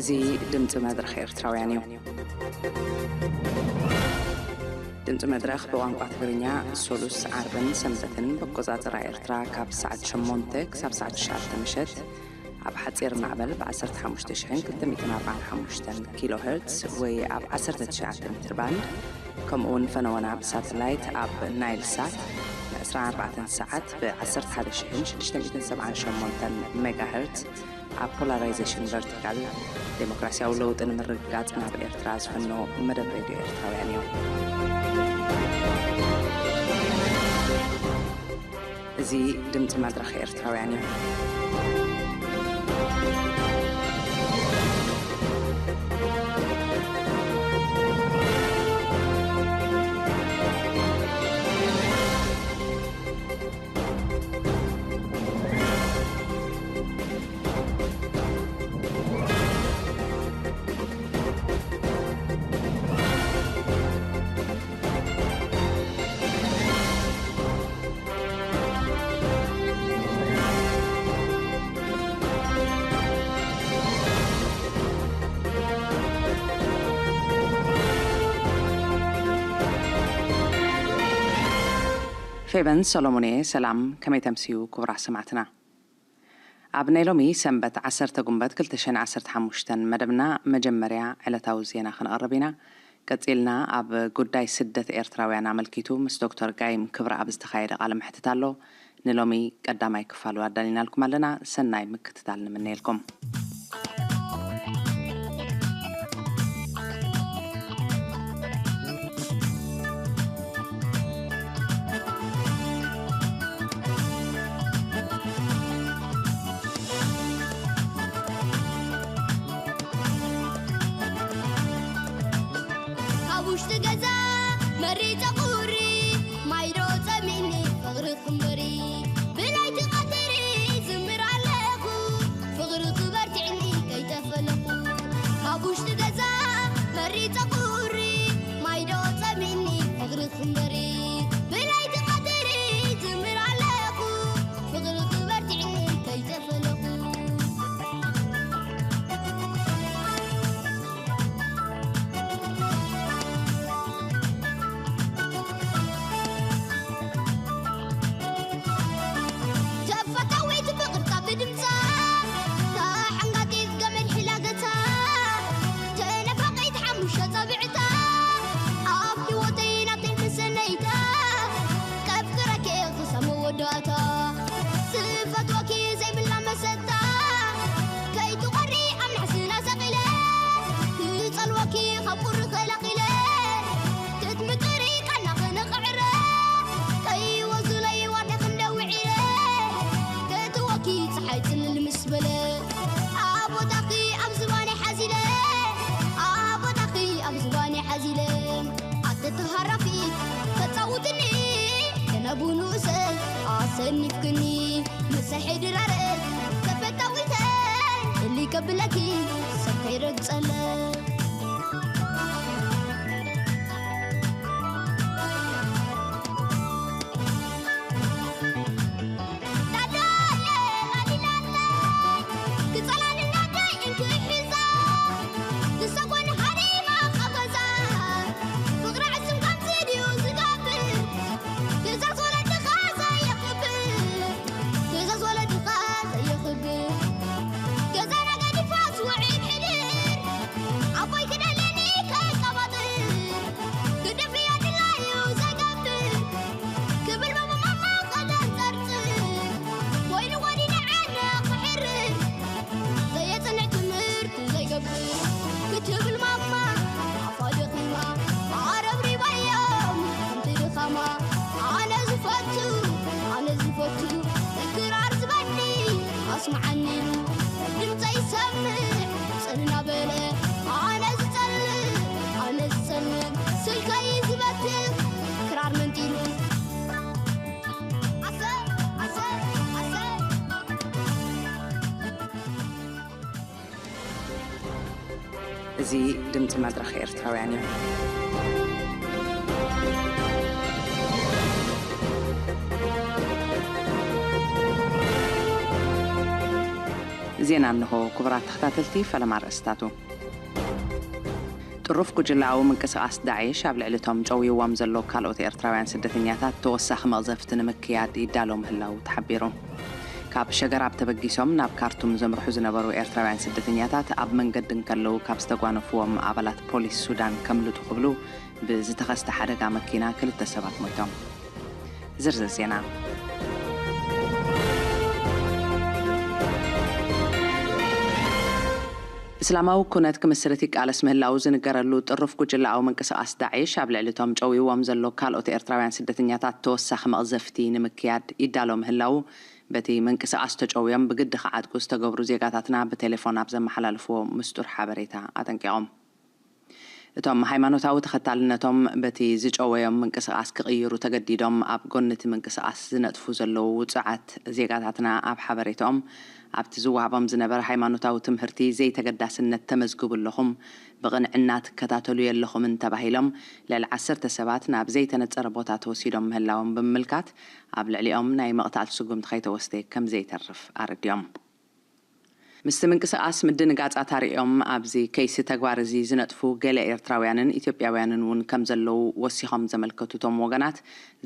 እዚ ድምፂ መድረኽ ኤርትራውያን እዩ። ድምፂ መድረኽ ብቋንቋ ትግርኛ ሶሉስ፣ ዓርብን ሰንበትን ብኣቆፃፅራ ኤርትራ ካብ ሰዓት ሸሞንተ ክሳብ ሰዓት ትሽዓተ ምሸት ኣብ ሓፂር ማዕበል ብ ዓሰርተ ሓሙሽተ ሽሕን ክልተ ሚእትን ኣርባዓን ሓሙሽተን ኪሎ ሄርትስ ወይ ኣብ ዓሰርተ ትሽዓተ ሜትር ባንድ፣ ከምኡ እውን ፈነወና ብሳተላይት ኣብ ናይል ሳት ን ዕስራን ኣርባዕተን ሰዓት ብ ዓሰርተ ሓደ ሽሕን ሽዱሽተ ሚእትን ሰብዓን ሸሞንተን ሜጋ ሄርትስ ኣብ ፖላራይዜሽን ቨርቲካል፣ ዴሞክራሲያዊ ለውጢ ንምርግጋጽ ናብ ኤርትራ ዝፍኖ መደብ ሬድዮ ኤርትራውያን እዩ። እዚ ድምፂ መድረኽ ኤርትራውያን እዩ። ፌበን ሰሎሞን እየ። ሰላም፣ ከመይ ተምስዩ ክቡራት ሰማዕትና? ኣብ ናይ ሎሚ ሰንበት ዓሰርተ ጉንበት ክልተ ሽሕን ዓሰርተ ሓሙሽተን መደብና መጀመርያ ዕለታዊ ዜና ክነቕርብ ኢና። ቀጺልና ኣብ ጉዳይ ስደት ኤርትራውያን ኣመልኪቱ ምስ ዶክተር ጋይም ክብረኣብ ዝተኻየደ ቃለ መሕትት ኣሎ። ንሎሚ ቀዳማይ ክፋሉ ኣዳሊናልኩም ኣለና። ሰናይ ምክትታል ንምነየልኩም። ካብ ውሽጢ ገዛ መሪጸ ቁሪ፣ ማይዶ ጸሚኒ ፍቕሪ ክንበሪ፣ ብለይቲ ቀትሪ ዝምር ኣለኹ፣ ፍቕሪ ክበርትዕኒ ከይተፈለኹ። ካብ ውሽጢ ገዛ መሪጸ ቁሪ፣ ማይዶ ጸሚኒ ፍቕሪ ክንበሪ፣ ብለይቲ ቀትሪ ዝምር ኣለኹ፣ ፍቕሪ ክበርትዕኒ ከይተፈለኹ። ተፈታዊት ብቕርጻ ብድምጻ፣ ተሓንጋጢት ገመድ ሒላ ገጻ፣ ተናፋቒት ሓሙሽተ ጻብዕታ፣ ኣብ ህይወተይ ናተይ መሰነይታ፣ ከፍቅረኪ ክሳብ መወዳእታ፣ ዝፈትወኪ ዘይብላ መሰታ፣ ከይትቖሪ ኣብ ናሕስና ሰቒለ፣ ክጸልወኪ ካብ ቁሪ ክእለኺለ፣ ክትምጥሪ ቃና ክነቕዕረ፣ ከይወዙለይ ዋርደ ክንደውዒረ፣ ክትወኪ ጸሓይ ጽልል ምስ በለ፣ ኣቦታኺ ኣብ ዝባነይ ሓዚለ፣ ኣቦታኺ ኣብ ዝባነይ ሓዚለ፣ ኣቲ ተሃራፊ ተጻውትኒ፣ ገና ብንኡሰ ኣሰኒፍክኒ፣ ምሳሐይ ድራረ ተፈታዊተ፣ እሊ ከብለኪ ሰብከይ ረግጸለ። ክብል መማማ ቀደም ጸርጽር፣ ኮይኑ ወዲነ ዓረ ክሕርር፣ ዘየጽንዕ ትምህርቲ ዘይገብር ክትብል ማማ ኣፋ ደኺማ፣ ኣረብሪባዮም ከምቲ ድኻማ። ኣነ ዝፈቱ፣ ኣነ ዝፈቱ ክራር ዝበኒ ኣስምዓኒ፣ ድምፀይ ይሰምዕ ጽን እናበለ፣ ኣነ ዝጸልእ፣ ኣነ ዝጸልእ ስልከይ ዝበትኽ ክራር መንጢሉ። እዚ ድምፂ መድረኽ ኤርትራውያን እዩ። ዜና እንሆ። ክቡራት ተኸታተልቲ፣ ፈለማ ኣርእስታቱ። ጥሩፍ ጉጅለኣዊ ምንቅስቓስ ዳዕሽ ኣብ ልዕሊ እቶም ጨውይዎም ዘሎ ካልኦት ኤርትራውያን ስደተኛታት ተወሳኺ መቕዘፍቲ ንምክያድ ይዳሎ ምህላዉ ተሓቢሩ። ካብ ሸገራብ ተበጊሶም ናብ ካርቱም ዘምርሑ ዝነበሩ ኤርትራውያን ስደተኛታት ኣብ መንገዲ እንከለዉ ካብ ዝተጓነፍዎም ኣባላት ፖሊስ ሱዳን ከምልጡ ክብሉ ብዝተኸስተ ሓደጋ መኪና ክልተ ሰባት ሞይቶም። ዝርዝር ዜና። እስላማዊ ኩነት ክምስርት ይቃለስ ምህላዉ ዝንገረሉ ጥሩፍ ጉጅለኣዊ ምንቅስቓስ ዳዒሽ ኣብ ልዕሊ እቶም ጨውይዎም ዘሎ ካልኦት ኤርትራውያን ስደተኛታት ተወሳኺ መቕዘፍቲ ንምክያድ ይዳሎ ምህላዉ በቲ ምንቅስቓስ ተጨውዮም ብግዲ ክዓጥቁ ዝተገብሩ ዜጋታትና ብቴሌፎን ኣብ ዘመሓላለፍዎ ምስጡር ሓበሬታ ኣጠንቂቖም። እቶም ሃይማኖታዊ ተኸታልነቶም በቲ ዝጨወዮም ምንቅስቓስ ክቕይሩ ተገዲዶም ኣብ ጎኒ እቲ ምንቅስቓስ ዝነጥፉ ዘለዉ ውጹዓት ዜጋታትና ኣብ ሓበሬታኦም ኣብቲ ዝወሃቦም ዝነበረ ሃይማኖታዊ ትምህርቲ ዘይተገዳስነት ተመዝግቡ ኣለኹም፣ ብቕንዕና ትከታተሉ የለኹምን ተባሂሎም ልዕሊ ዓሰርተ ሰባት ናብ ዘይተነጸረ ቦታ ተወሲዶም ምህላዎም ብምምልካት ኣብ ልዕሊኦም ናይ ምቕታል ስጉምቲ ከይተወስደ ከም ዘይተርፍ ኣረዲኦም። ምስቲ ምንቅስቓስ ምድንጋጻት ኣርእዮም ኣብዚ ከይሲ ተግባር እዚ ዝነጥፉ ገለ ኤርትራውያንን ኢትዮጵያውያንን እውን ከም ዘለዉ ወሲኾም ዘመልከቱ እቶም ወገናት፣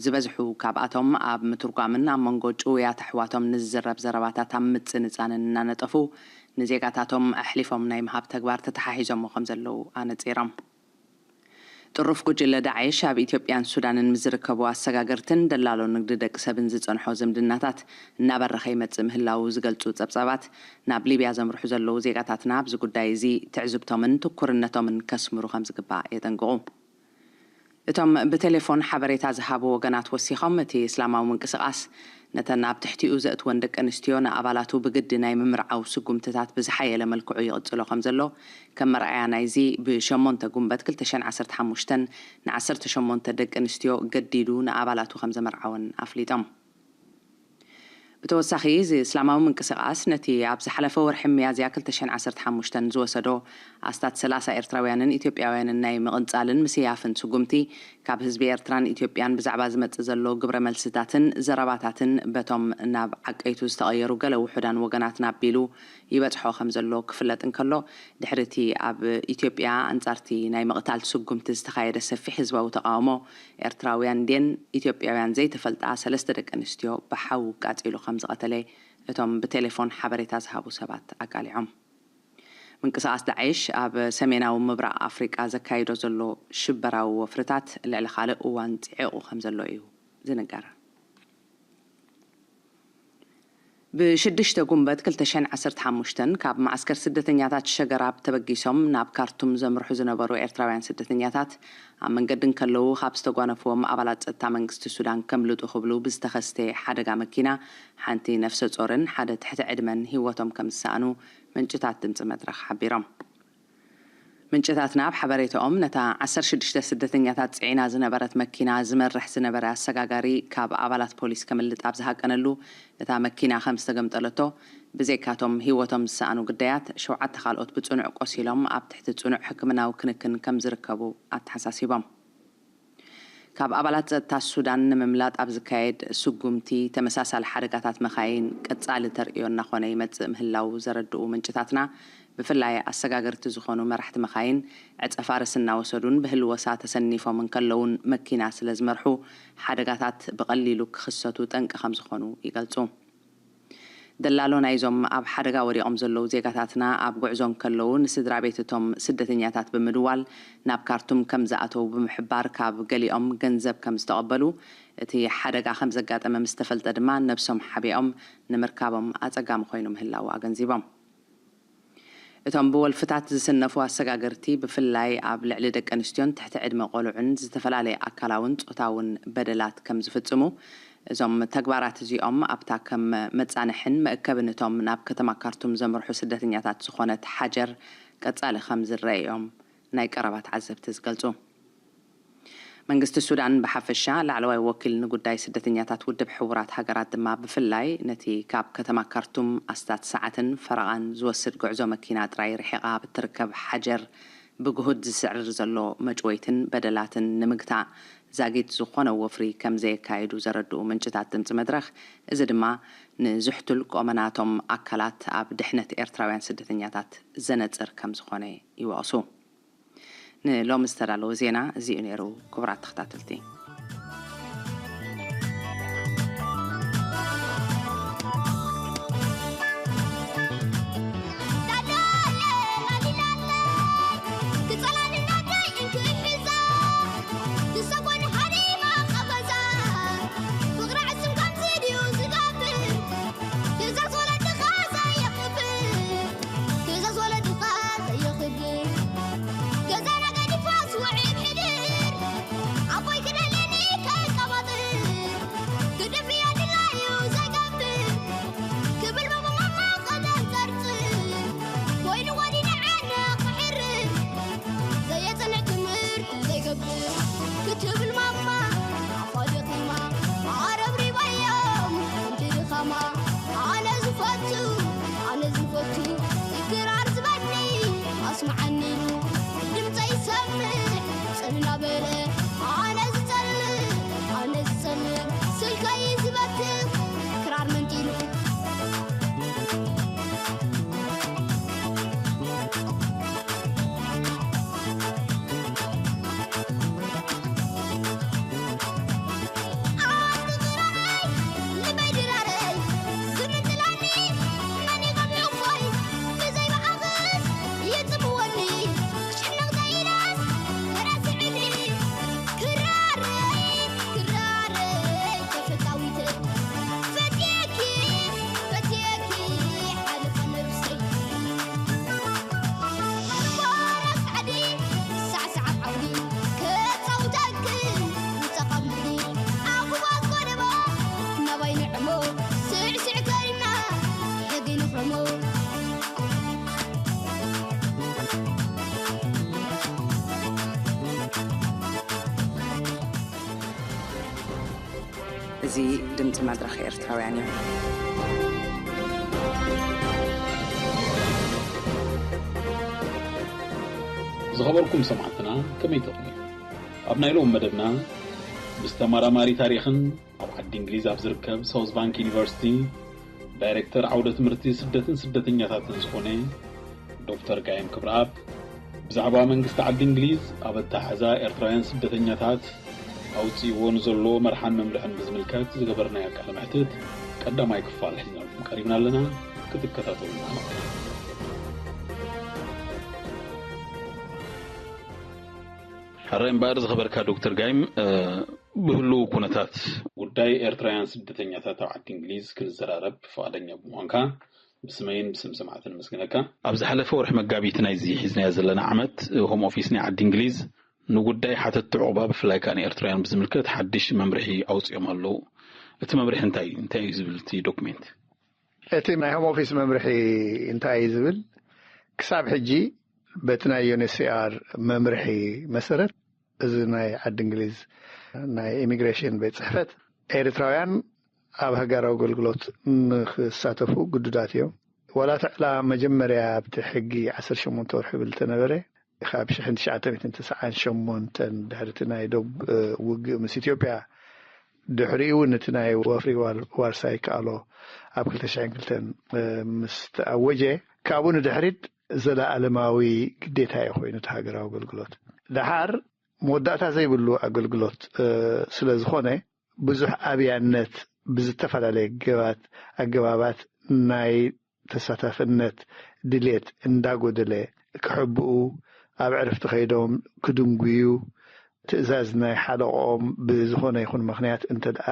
ዝበዝሑ ካብኣቶም ኣብ ምትርጓምን ኣብ መንጎ ጭውያት ኣሕዋቶም ንዝዝረብ ዘረባታት ኣብ ምጽንጻንን እናነጠፉ ንዜጋታቶም ኣሕሊፎም ናይ ምሃብ ተግባር ተተሓሒዞሞ ከም ዘለዉ ኣነጺሮም። ጥሩፍ ጉጅለ ዳዕሽ ኣብ ኢትዮጵያን ሱዳንን ምስ ዝርከቡ ኣሰጋገርትን ደላሎ ንግዲ ደቂ ሰብን ዝጸንሖ ዝምድናታት እናበረኸ ይመጽእ ምህላዉ ዝገልጹ ጸብጻባት፣ ናብ ሊብያ ዘምርሑ ዘለዉ ዜጋታትና ኣብዚ ጉዳይ እዚ ትዕዝብቶምን ትኩርነቶምን ከስምሩ ከም ዝግባእ የጠንቅቑ። እቶም ብቴሌፎን ሓበሬታ ዝሃቡ ወገናት ወሲኾም፣ እቲ እስላማዊ ምንቅስቓስ ነተን ኣብ ትሕቲኡ ዘእትወን ደቂ ኣንስትዮ ንኣባላቱ ብግዲ ናይ ምምርዓው ስጉምትታት ብዝሓየለ መልክዑ ይቕጽሎ ከም ዘሎ፣ ከም መርኣያ ናይዚ፣ ብሸሞንተ ጉንበት ክልተ ሽሕን ዓሰርተ ሓሙሽተን ንዓሰርተ ሸሞንተ ደቂ ኣንስትዮ ገዲዱ ንኣባላቱ ከም ዘመርዓወን ኣፍሊጦም። ብተወሳኺ፣ እዚ እስላማዊ ምንቅስቓስ ነቲ ኣብ ዝሓለፈ ወርሒ ሚያዝያ ክልተ ሽሕን ዓሰርተ ሓሙሽተን ዝወሰዶ ኣስታት ሰላሳ ኤርትራውያንን ኢትዮጵያውያንን ናይ ምቕንጻልን ምስያፍን ስጉምቲ፣ ካብ ህዝቢ ኤርትራን ኢትዮጵያን ብዛዕባ ዝመጽእ ዘሎ ግብረ መልስታትን ዘረባታትን በቶም ናብ ዓቀይቱ ዝተቐየሩ ገለ ውሑዳን ወገናትና ኣቢሉ ይበጽሖ ከም ዘሎ ክፍለጥ እንከሎ፣ ድሕሪ እቲ ኣብ ኢትዮጵያ ኣንጻርቲ ናይ ምቕታል ስጉምቲ ዝተኻየደ ሰፊሕ ህዝባዊ ተቓውሞ፣ ኤርትራውያን ድየን ኢትዮጵያውያን ዘይተፈልጣ ሰለስተ ደቂ ኣንስትዮ ብሓዊ ቃጺሉ ከም ዝቐተለ እቶም ብቴሌፎን ሓበሬታ ዝሃቡ ሰባት ኣቃሊዖም። ምንቅስቓስ ዳዕሽ ኣብ ሰሜናዊ ምብራቕ ኣፍሪቃ ዘካይዶ ዘሎ ሽበራዊ ወፍርታት ልዕሊ ካልእ እዋን ጽዒቑ ከም ዘሎ እዩ ዝንገር። ብሽዱሽተ ጉንበት ክልተ ሽሕን ዓሰርተ ሓሙሽተን ካብ መዓስከር ስደተኛታት ሸገራብ ተበጊሶም ናብ ካርቱም ዘምርሑ ዝነበሩ ኤርትራውያን ስደተኛታት ኣብ መንገዲ እንከለዉ ካብ ዝተጓነፍዎም ኣባላት ጸጥታ መንግስቲ ሱዳን ከምልጡ ክብሉ ብዝተኸስተ ሓደጋ መኪና ሓንቲ ነፍሰ ጾርን ሓደ ትሕቲ ዕድመን ህይወቶም ከም ዝሰኣኑ ምንጭታት ድምጺ መድረኽ ሓቢሮም። ምንጭታትና ኣብ ሓበሬታኦም፣ ነታ ዓሰርተ ሽዱሽተ ስደተኛታት ጽዒና ዝነበረት መኪና ዝመርሕ ዝነበረ ኣሰጋጋሪ ካብ ኣባላት ፖሊስ ከምልጥ ኣብ ዝሃቀነሉ፣ እታ መኪና ከም ዝተገምጠለቶ፣ ብዘይካቶም ህይወቶም ዝሰኣኑ ግዳያት፣ ሸውዓተ ካልኦት ብጽኑዕ ቆሲሎም ኣብ ትሕቲ ጽኑዕ ሕክምናዊ ክንክን ከም ዝርከቡ ኣተሓሳሲቦም። ካብ ኣባላት ጸጥታ ሱዳን ንምምላጥ ኣብ ዝካየድ ስጉምቲ፣ ተመሳሳሊ ሓደጋታት መኻይን ቀጻሊ ተርእዮ እናኾነ ይመጽእ ምህላዉ ዘረድኡ ምንጭታትና፣ ብፍላይ ኣሰጋገርቲ ዝኾኑ መራሕቲ መኻይን ዕጸ ፋርስ እናወሰዱን ብህልወሳ ተሰኒፎም እንከለዉን መኪና ስለ ዝመርሑ፣ ሓደጋታት ብቐሊሉ ክኽሰቱ ጠንቂ ከም ዝኾኑ ይገልጹ። ደላሎ ናይዞም ኣብ ሓደጋ ወዲቖም ዘለዉ ዜጋታትና፣ ኣብ ጉዕዞ እንከለዉ ንስድራ ቤት እቶም ስደተኛታት ብምድዋል ናብ ካርቱም ከም ዝኣተዉ ብምሕባር፣ ካብ ገሊኦም ገንዘብ ከም ዝተቐበሉ፣ እቲ ሓደጋ ከም ዘጋጠመ ምስ ተፈልጠ ድማ ነብሶም ሓቢኦም ንምርካቦም ኣጸጋሚ ኮይኑ ምህላዉ ኣገንዚቦም። እቶም ብወልፍታት ዝስነፉ ኣሰጋገርቲ፣ ብፍላይ ኣብ ልዕሊ ደቂ ኣንስትዮን ትሕቲ ዕድመ ቆልዑን፣ ዝተፈላለየ ኣካላውን ጾታውን በደላት ከም ዝፍጽሙ፣ እዞም ተግባራት እዚኦም ኣብታ ከም መጻንሕን መእከብን እቶም ናብ ከተማ ካርቱም ዘምርሑ ስደተኛታት ዝኾነት ሓጀር ቀጻሊ ከም ዝረአ እዮም ናይ ቀረባ ተዓዘብቲ ዝገልጹ። መንግስቲ ሱዳን ብሓፈሻ፣ ላዕለዋይ ወኪል ንጉዳይ ስደተኛታት ውድብ ሕቡራት ሃገራት ድማ ብፍላይ፣ ነቲ ካብ ከተማ ካርቱም ኣስታት ሰዓትን ፈረቓን ዝወስድ ጉዕዞ መኪና ጥራይ ርሒቓ ኣብ እትርከብ ሓጀር ብግሁድ ዝስዕርር ዘሎ መጭወይትን በደላትን ንምግታእ ዛጊት ዝኾነ ወፍሪ ከም ዘየካየዱ ዘረድኡ ምንጭታት ድምፂ መድረኽ፣ እዚ ድማ ንዝሕቱል ቆመናቶም ኣካላት ኣብ ድሕነት ኤርትራውያን ስደተኛታት ዘነጽር ከም ዝኾነ ይወቕሱ። ንሎሚ ዝተዳለወ ዜና እዚኡ ነይሩ። ክቡራት ተኸታተልቲ፣ እዚ ድምፂ መድረኽ ኤርትራውያን እዩ። ዝኸበርኩም ሰማዕትና፣ ከመይ ትቕሙ? ኣብ ናይ ሎም መደብና ምስ ተመራማሪ ታሪኽን ኣብ ዓዲ እንግሊዝ ኣብ ዝርከብ ሳውዝ ባንክ ዩኒቨርሲቲ ዳይሬክተር ዓውደ ትምህርቲ ስደትን ስደተኛታትን ዝኾነ ዶክተር ጋይም ክብረኣብ፣ ብዛዕባ መንግስቲ ዓዲ እንግሊዝ ኣብ ኣተሓሕዛ ኤርትራውያን ስደተኛታት ኣውጺእዎ ንዘሎ መርሓን መምርሕን ብዝምልከት ዝገበርናዮ ቃለ መሕትት ቀዳማይ ክፋል ሒዝናልኩም ቀሪብና ኣለና። ክትከታተሉና ንኽእል። ሕራይ እምበኣር ዝኸበርካ ዶክተር ጋይም፣ እ፣ ብህሉው ኩነታት ጉዳይ ኤርትራውያን ስደተኛታት ኣብ ዓዲ እንግሊዝ ክንዘራረብ ፍቓደኛ ብምዃንካ ብስመይን ብስም ሰማዕትን ነመስግነካ። ኣብ ዝሓለፈ ወርሒ መጋቢት ናይዚ ሒዝናዮ ዘለና ዓመት፣ እ፣ ሆም ኦፊስ ናይ ዓዲ እንግሊዝ ንጉዳይ ሓተትቲ ዑቕባ ብፍላይ ከኣ ንኤርትራውያን ብዝምልከት ሓድሽ መምርሒ ኣውጺኦም ኣለዉ። እቲ መምርሒ እንታይ፣ እንታይ እዩ ዝብል እቲ ዶክሜንት? እቲ ናይ ሆም ኦፊስ መምርሒ እንታይ እዩ ዝብል? ክሳብ ሕጂ በቲ ናይ ዩ ኤን ኤች ሲ ኣር መምርሒ መሰረት፣ እዚ ናይ ዓዲ እንግሊዝ ናይ ኢሚግሬሽን ቤት ጽሕፈት፣ ኤርትራውያን ኣብ ሃገራዊ ኣገልግሎት ንኽሳተፉ ግዱዳት እዮም። ዋላ እቲ ዕላ መጀመርያ ኣብቲ ሕጊ ዓሰርተ ሸሞንተ ወርሒ ይብል ተነበረ፣ ካብ ሽሕን ትሽዓተ ሚእትን ተስዓን ሸሞንተን ድሕሪ እቲ ናይ ዶብ፣ እ፣ ውግእ ምስ ኢትዮጵያ፣ ድሕሪኡ እውን እቲ ናይ ወፍሪ ዋር-፣ ዋርሳይ ከኣሎ ኣብ ክልተ ሽሕን ክልተን፣ እ፣ ምስ ተኣወጀ፣ ካብኡ ንድሕሪት ዘለኣለማዊ ግዴታ እዩ ኮይኑ እቲ ሃገራዊ ኣገልግሎት። ደሓር መወዳእታ ዘይብሉ ኣገልግሎት፣ እ፣ ስለ ዝኾነ፣ ብዙሕ ኣብያነት ብዝተፈላለየ ገባት-፣ ኣገባባት ናይ ተሳታፍነት ድሌት እንዳጎደለ ክሕብኡ፣ ኣብ ዕረፍቲ ከይዶም ክድንጉዩ፣ ትእዛዝ ናይ ሓለቕኦም ብዝኾነ ይኹን ምኽንያት እንተ ደኣ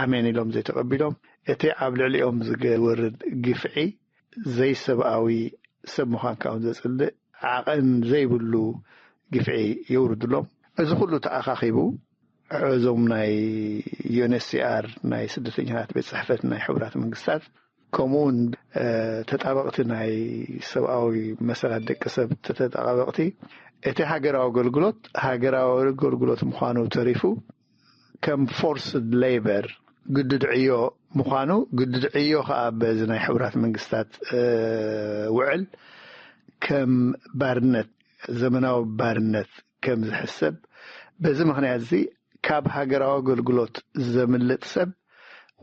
ኣሜን ኢሎም ዘይተቐቢሎም፣ እቲ ኣብ ልዕሊኦም ዝገ-፣ ዝወርድ ግፍዒ ዘይሰብኣዊ፣ ሰብ ምዃንካ እውን ዘጽልእ ዓቐን ዘይብሉ ግፍዒ የውርድሎም። እዚ ኩሉ ተኣኻኺቡ፣ እዞም ናይ ዩ ኤን ኤች ሲ ኣር፣ ናይ ስደተኛታት ቤት ጽሕፈት ናይ ሕቡራት መንግስታት፣ ከምኡ እውን፣ እ፣ ተጣበቕቲ ናይ ሰብኣዊ መሰላት ደቂ ሰብ ተጣበቕቲ፣ እቲ ሃገራዊ ኣገልግሎት ሃገራዊ ኣገልግሎት ምዃኑ ተሪፉ፣ ከም ፎርስድ ሌበር፣ ግዱድ ዕዮ ምዃኑ፣ ግዱድ ዕዮ ከኣ በዚ ናይ ሕቡራት መንግስታት፣ እ፣ ውዕል ከም ባርነት፣ ዘመናዊ ባርነት ከም ዝሕሰብ፣ በዚ ምኽንያት እዚ ካብ ሃገራዊ ኣገልግሎት ዘምልጥ ሰብ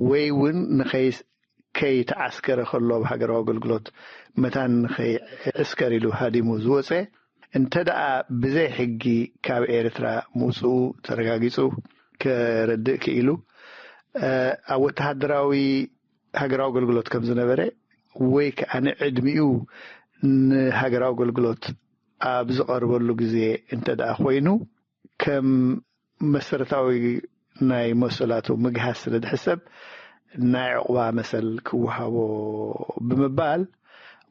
ወይ እውን ንኸይ ከይተዓስከረ ከሎ ኣብ ሃገራዊ ኣገልግሎት መታን ንኸይዕስከር ኢሉ ሃዲሙ ዝወፀ እንተ ደኣ ብዘይ ሕጊ ካብ ኤርትራ ምውፅኡ ተረጋጊፁ፣ ከረድእ ክኢሉ፣ ኣብ ወተሃደራዊ ሃገራዊ ኣገልግሎት ከም ዝነበረ ወይ ከዓ ንዕድሚኡ ንሃገራዊ ኣገልግሎት ኣብ ዝቐርበሉ ግዜ እንተ ደኣ ኮይኑ ከም መሰረታዊ ናይ መሰላቱ ምግሃስ ስለ ዝሕሰብ ናይ ዕቑባ መሰል ክወሃቦ ብምባል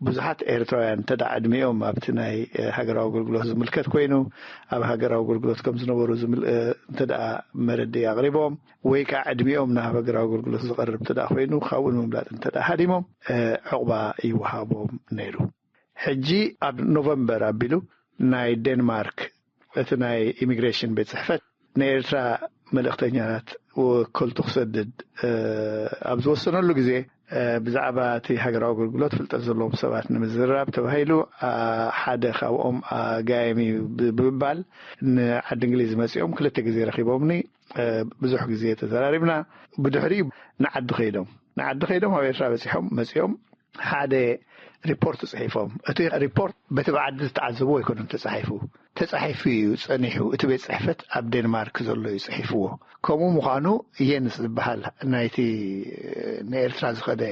ብዙሓት ኤርትራውያን እንተ ደኣ ዕድሚኦም ኣብቲ ናይ ሃገራዊ ኣገልግሎት ዝምልከት ኮይኑ ኣብ ሃገራዊ ኣገልግሎት ከም ዝነበሩ እንተ ደኣ መረድእ ኣቕሪቦም ወይ ከዓ ዕድሚኦም ናብ ሃገራዊ ኣገልግሎት ዝቐርብ እንተ ደኣ ኮይኑ ካብኡ ንምምላጥ እንተ ደኣ ሃዲሞም ዕቑባ ይወሃቦም ነይሩ። ሕጂ ኣብ ኖቨምበር ኣቢሉ ናይ ዴንማርክ እቲ ናይ ኢሚግሬሽን ቤት ጽሕፈት ንኤርትራ መልእኽተኛታት ወከልቱ ክሰድድ ኣብ ዝወሰነሉ ግዜ ብዛዕባ እቲ ሃገራዊ ኣገልግሎት ፍልጠት ዘለዎም ሰባት ንምዝርራብ ተባሂሉ ሓደ ካብኦም ኣጋየም እዩ ብምባል ንዓዲ እንግሊዝ መጺኦም ክልተ ግዜ ረኺቦምኒ። ብዙሕ ግዜ ተዘራሪብና። ብድሕሪኡ ንዓዲ ከይዶም ንዓዲ ከይዶም ኣብ ኤርትራ በጺሖም መጺኦም ሓደ ሪፖርት ጽሒፎም። እቲ ሪፖርት በቲ ብዓዲ ዝተዓዘቡ ኣይኮነን ተጻሒፉ። ተጻሒፉ እዩ ጸኒሑ። እቲ ቤት ጽሕፈት ኣብ ዴንማርክ ዘሎ እዩ ጽሒፍዎ። ከምኡ ምዃኑ የንስ ዝበሃል ናይቲ ንኤርትራ ዝኸደ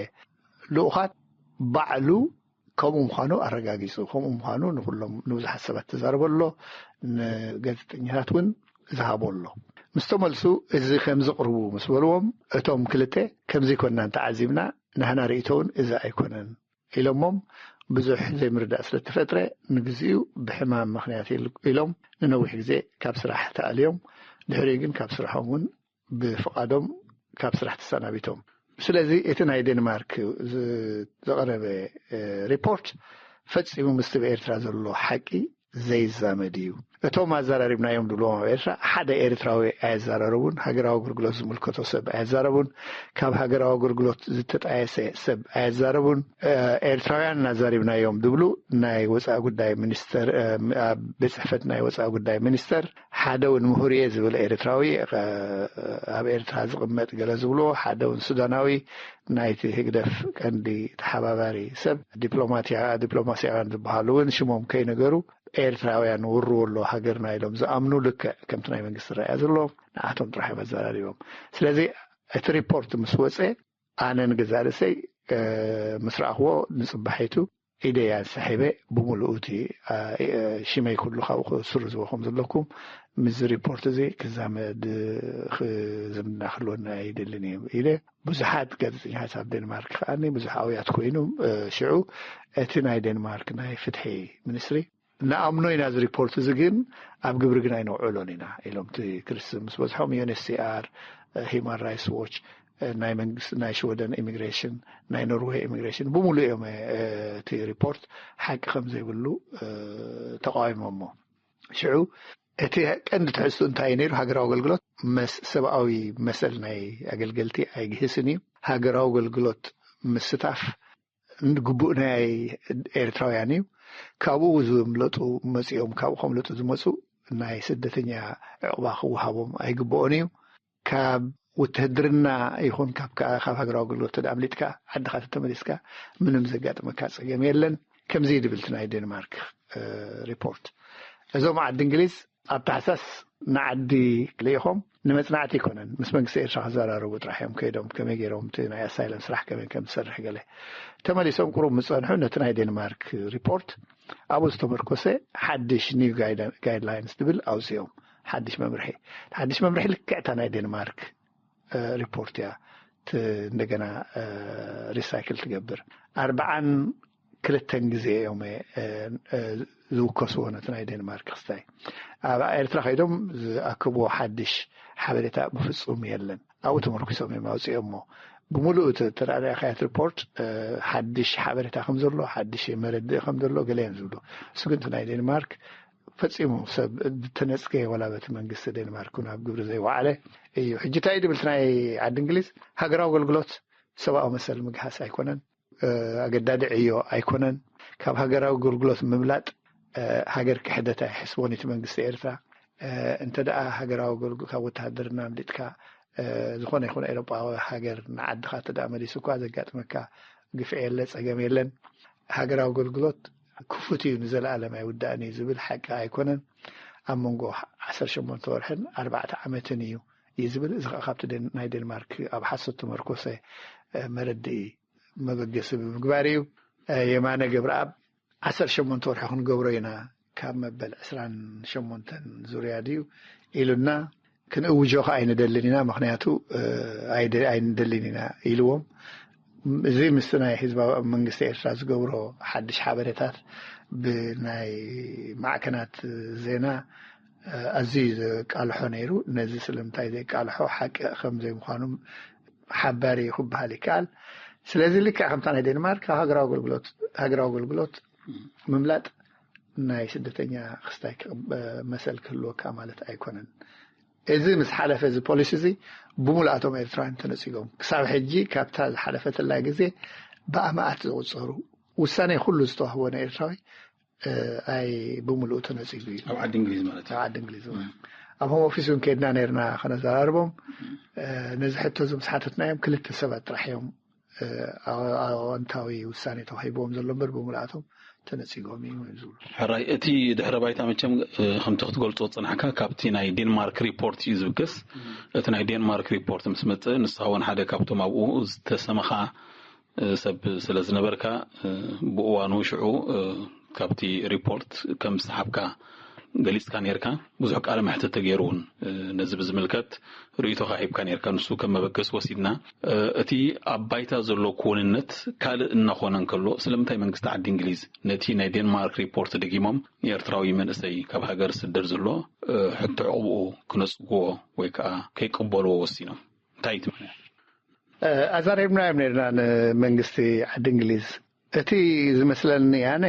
ልኡኻት ባዕሉ ከምኡ ምዃኑ ኣረጋጊጹ። ከምኡ ምዃኑ ንኹሎም ንብዙሓት ሰባት ተዛረበ ኣሎ። ንጋዜጠኛታት እውን ዝሃቦ ኣሎ። ምስ ተመልሱ እዚ ከም ዝቕርቡ ምስ በልዎም እቶም ክልተ ከምዚ ኮንና እንተዓዚብና ናህና ርእይቶ እውን እዚ ኣይኮነን ኢሎሞም። ብዙሕ ዘይምርዳእ ስለ ተፈጥረ ንግዚኡ ብሕማም ምኽንያት ኢሎም ንነዊሕ ግዜ ካብ ስራሕ ተኣልዮም። ድሕሪኡ ግን ካብ ስራሖም እውን ብፍቓዶም ካብ ስራሕ ተሰናቢቶም። ስለዚ እቲ ናይ ዴንማርክ ዘቐረበ ሪፖርት ፈጺሙ ምስቲ ብኤርትራ ዘሎ ሓቂ ዘይዛመድ እዩ። እቶም ኣዘራሪብናዮም ድብልዎም ኣብ ኤርትራ ሓደ ኤርትራዊ ኣየዛረረቡን፣ ሃገራዊ ኣገልግሎት ዝምልከቶ ሰብ ኣየዛረቡን፣ ካብ ሃገራዊ ኣገልግሎት ዝተጣየሰ ሰብ ኣየዛረቡን። ኤርትራውያን ኣዛሪብናዮም ድብሉ ናይ ወፃኢ ጉዳይ ሚኒስተር ኣብ ቤት ጽሕፈት ናይ ወፃኢ ጉዳይ ሚኒስተር ሓደ እውን ምሁር እየ ዝብል ኤርትራዊ ኣብ ኤርትራ ዝቕመጥ ገለ ዝብልዎ ሓደ እውን ሱዳናዊ ናይቲ ህግደፍ ቀንዲ ተሓባባሪ ሰብ ዲፕሎማሲያውያን ዝበሃሉ እውን ሽሞም ከይነገሩ ኤርትራውያን ውርዎ ኣሎ ሃገርና ኢሎም ዝኣምኑ ልክዕ ከምቲ ናይ መንግስቲ ራእያ ዘለዎም ንኣቶም ጥራሕ እዮም ኣዘራሪቦም። ስለዚ እቲ ሪፖርት ምስ ወፀ ኣነ ንገዛእ ርእሰይ ምስ ረኣኽዎ ንፅባሒቱ ኢደይ ኣንሳሒበ ብምሉኡ እቲ ሽመይ ኩሉ ካብኡ ክስርዝዎ ከም ዘለኩም ምስዚ ሪፖርት እዚ ክዛመድ ዝምድና ክህልወና ኣይደልን እዩ ኢለ። ብዙሓት ጋዜጠኛታት ኣብ ዴንማርክ ከዓኒ ብዙሕ ኣውያት ኮይኑ ሽዑ እቲ ናይ ዴንማርክ ናይ ፍትሒ ሚኒስትሪ ንኣምኖ ኢና እዚ ሪፖርት እዚ ግን ኣብ ግብሪ ግን ኣይነውዕሎን ኢና ኢሎም እቲ ክርስ ምስ በዝሖም ዩኤንኤችሲኣር ሂማን ራይትስ ዎች ናይ መንግስቲ ናይ ሽወደን ኢሚግሬሽን ናይ ኖርዌይ ኢሚግሬሽን ብምሉእ እዮም እቲ ሪፖርት ሓቂ ከም ዘይብሉ ተቃዊሞሞ። ሽዑ እቲ ቀንዲ ትሕዝቱ እንታይ ነይሩ? ሃገራዊ ኣገልግሎት መስ ሰብኣዊ መሰል ናይ ኣገልገልቲ ኣይግህስን እዩ። ሃገራዊ ኣገልግሎት ምስታፍ ግቡእ ናይ ኤርትራውያን እዩ። ካብኡ ዝምለጡ መፂኦም ካብኡ ከምለጡ ዝመፁ ናይ ስደተኛ ዕቑባ ክወሃቦም ኣይግብኦን እዩ። ካብ ውትህድርና ይኹን ካብ ሃገራዊ ኣገልግሎት ተኣምሊጥካ ዓድኻ ተተመሊስካ ምንም ዘጋጥመካ ፀገም የለን። ከምዚ ድብልቲ ናይ ዴንማርክ ሪፖርት እዞም ዓዲ እንግሊዝ ኣብ ታሕሳስ ንዓዲ ልኢኾም ንመፅናዕቲ ኣይኮነን ምስ መንግስቲ ኤርትራ ክዘራረቡ ጥራሕ እዮም ከይዶም ከመይ ገይሮም እቲ ናይ ኣሳይለም ስራሕ ከመይ ከም ዝሰርሕ ገለ ተመሊሶም ቁሩብ ምፀንሑ ነቲ ናይ ዴንማርክ ሪፖርት ኣብኡ ዝተመርኮሰ ሓድሽ ኒው ጋይድላይንስ ዝብል ኣውፅኦም። ሓድሽ መምርሒ ሓድሽ መምርሒ ልክዕታ ናይ ዴንማርክ ሪፖርት እያ። እንደገና ሪሳይክል ትገብር ኣርብዓን ክልተን ግዜ እዮም ዝውከስዎ ነቲ ናይ ዴንማርክ ክስታይ ኣብ ኤርትራ ከይዶም ዝኣከብዎ ሓድሽ ሓበሬታ ብፍፁም የለን። ኣብኡ ተመርኪሶም እዮም ኣውፅኦሞ። ብምሉእ ተረኣሪኣካያት ሪፖርት ሓድሽ ሓበሬታ ከም ዘሎ ሓድሽ መረድእ ከም ዘሎ ገለ እዮም ዝብሉ። እሱ ግን እቲ ናይ ዴንማርክ ፈፂሙ ሰብ ዝተነፅገ ወላ በቲ መንግስቲ ዴንማርክ እውን ኣብ ግብሪ ዘይወዓለ እዩ። ሕጂ እንታይ ድብል ናይ ዓዲ እንግሊዝ ሃገራዊ ኣገልግሎት ሰብኣዊ መሰል ምግሃስ ኣይኮነን፣ ኣገዳዲ ዕዮ ኣይኮነን። ካብ ሃገራዊ ኣገልግሎት ምምላጥ ሃገር ክሕደት ኣይሕስቦን እቲ መንግስቲ ኤርትራ። እንተ ደኣ ሃገራዊ ኣገልግሎት ካብ ወተሃደርና ኣምሊጥካ ዝኾነ ይኹን ኤውሮጳዊ ሃገር ንዓድኻ እንተ ደኣ መሊሱ እኳ ዘጋጥመካ ግፍዒ የለ፣ ጸገም የለን። ሃገራዊ ኣገልግሎት ክፉት እዩ፣ ንዘለኣለም ኣይውዳእን እዩ ዝብል ሓቂ ኣይኮነን። ኣብ መንጎ ዓሰርተ ሸሞንተ ወርሕን ኣርባዕተ ዓመትን እዩ እዩ ዝብል። እዚ ከዓ ካብቲ ናይ ዴንማርክ ኣብ ሓሶት ተመርኮሰ መረድኢ መበገሲ ብምግባር እዩ። የማነ ገብረኣብ ዓሰርተ ሸሞንተ ወርሒ ክንገብሮ ኢና፣ ካብ መበል ዕስራን ሸሞንተን ዙርያ ድዩ ኢሉና። ክንእውጆ ከዓ ኣይንደልን ኢና፣ ምክንያቱ ኣይንደልን ኢና ኢልዎም። እዚ ምስቲ ናይ ህዝባዊ መንግስቲ ኤርትራ ዝገብሮ ሓድሽ ሓበሬታት ብናይ ማዕከናት ዜና ኣዝዩ ዘቃልሖ ነይሩ። ነዚ ስለምንታይ ዘቃልሖ ሓቂ ከም ዘይምዃኑ ሓባሪ ክበሃል ይከኣል። ስለዚ ልክዕ ከምታ ናይ ዴንማርክ ሃገራዊ ኣገልግሎት ሃገራዊ ኣገልግሎት ምምላጥ ናይ ስደተኛ ክስታይ መሰል ክህልወካ ማለት ኣይኮነን። እዚ ምስ ሓለፈ፣ እዚ ፖሊሲ እዚ ብምሉኣቶም ኤርትራውያን ተነጺጎም። ክሳብ ሕጂ ካብታ ዝሓለፈትላ ግዜ ብኣማኣት ዝቑጸሩ፣ ውሳኔ ኩሉ ዝተዋህቦ ንኤርትራዊ ኣይ ብምሉኡ ተነጺጉ እዩ። ኣብ ዓዲ እንግሊዝ ማለት እዩ። ኣብ ዓዲ እንግሊዝ ማለት ኣብ ሆም ኦፊስ እውን ከድና ነርና ከነዘራርቦም። ነዚ ሕቶ እዚ ምስ ሓተትናዮም ክልተ ሰባት ጥራሕ እዮም ኣወንታዊ ውሳኔ ተዋሂብዎም ዘሎ እምበር ብምልኣቶም ተነጺጎም እዩ ዝብሉ። ሕራይ፣ እቲ ድሕረ ባይታ መቸም ከምቲ ክትገልጾ ጽናሕካ ካብቲ ናይ ዴንማርክ ሪፖርት እዩ ዝብገስ። እቲ ናይ ዴንማርክ ሪፖርት ምስ መጸ ንስኻ እውን ሓደ ካብቶም ኣብኡ ዝተሰመኻ ሰብ ስለ ዝነበርካ ብእዋኑ ሽዑ ካብቲ ሪፖርት ከም ዝሰሓብካ ገሊጽካ ነርካ። ብዙሕ ቃለ መሕትት ተገይሩ እውን ነዚ ብዝምልከት ርእይቶኻ ሂብካ ነርካ። ንሱ ከም መበገሲ ወሲድና። እቲ ኣብ ባይታ ዘሎ ክውንነት ካልእ እናኾነ እንከሎ ስለምንታይ መንግስቲ ዓዲ እንግሊዝ ነቲ ናይ ዴንማርክ ሪፖርት ደጊሞም ንኤርትራዊ መንእሰይ ካብ ሃገር ዝስደድ ዘሎ ሕቶ ዕቑብኡ ክነጽግዎ ወይ ከዓ ከይቅበልዎ ወሲኖም? እንታይ እዩ እቲ ምኽንያት? ኣዛሪብናዮም ነርና ንመንግስቲ ዓዲ እንግሊዝ። እቲ ዝመስለኒ ኣነ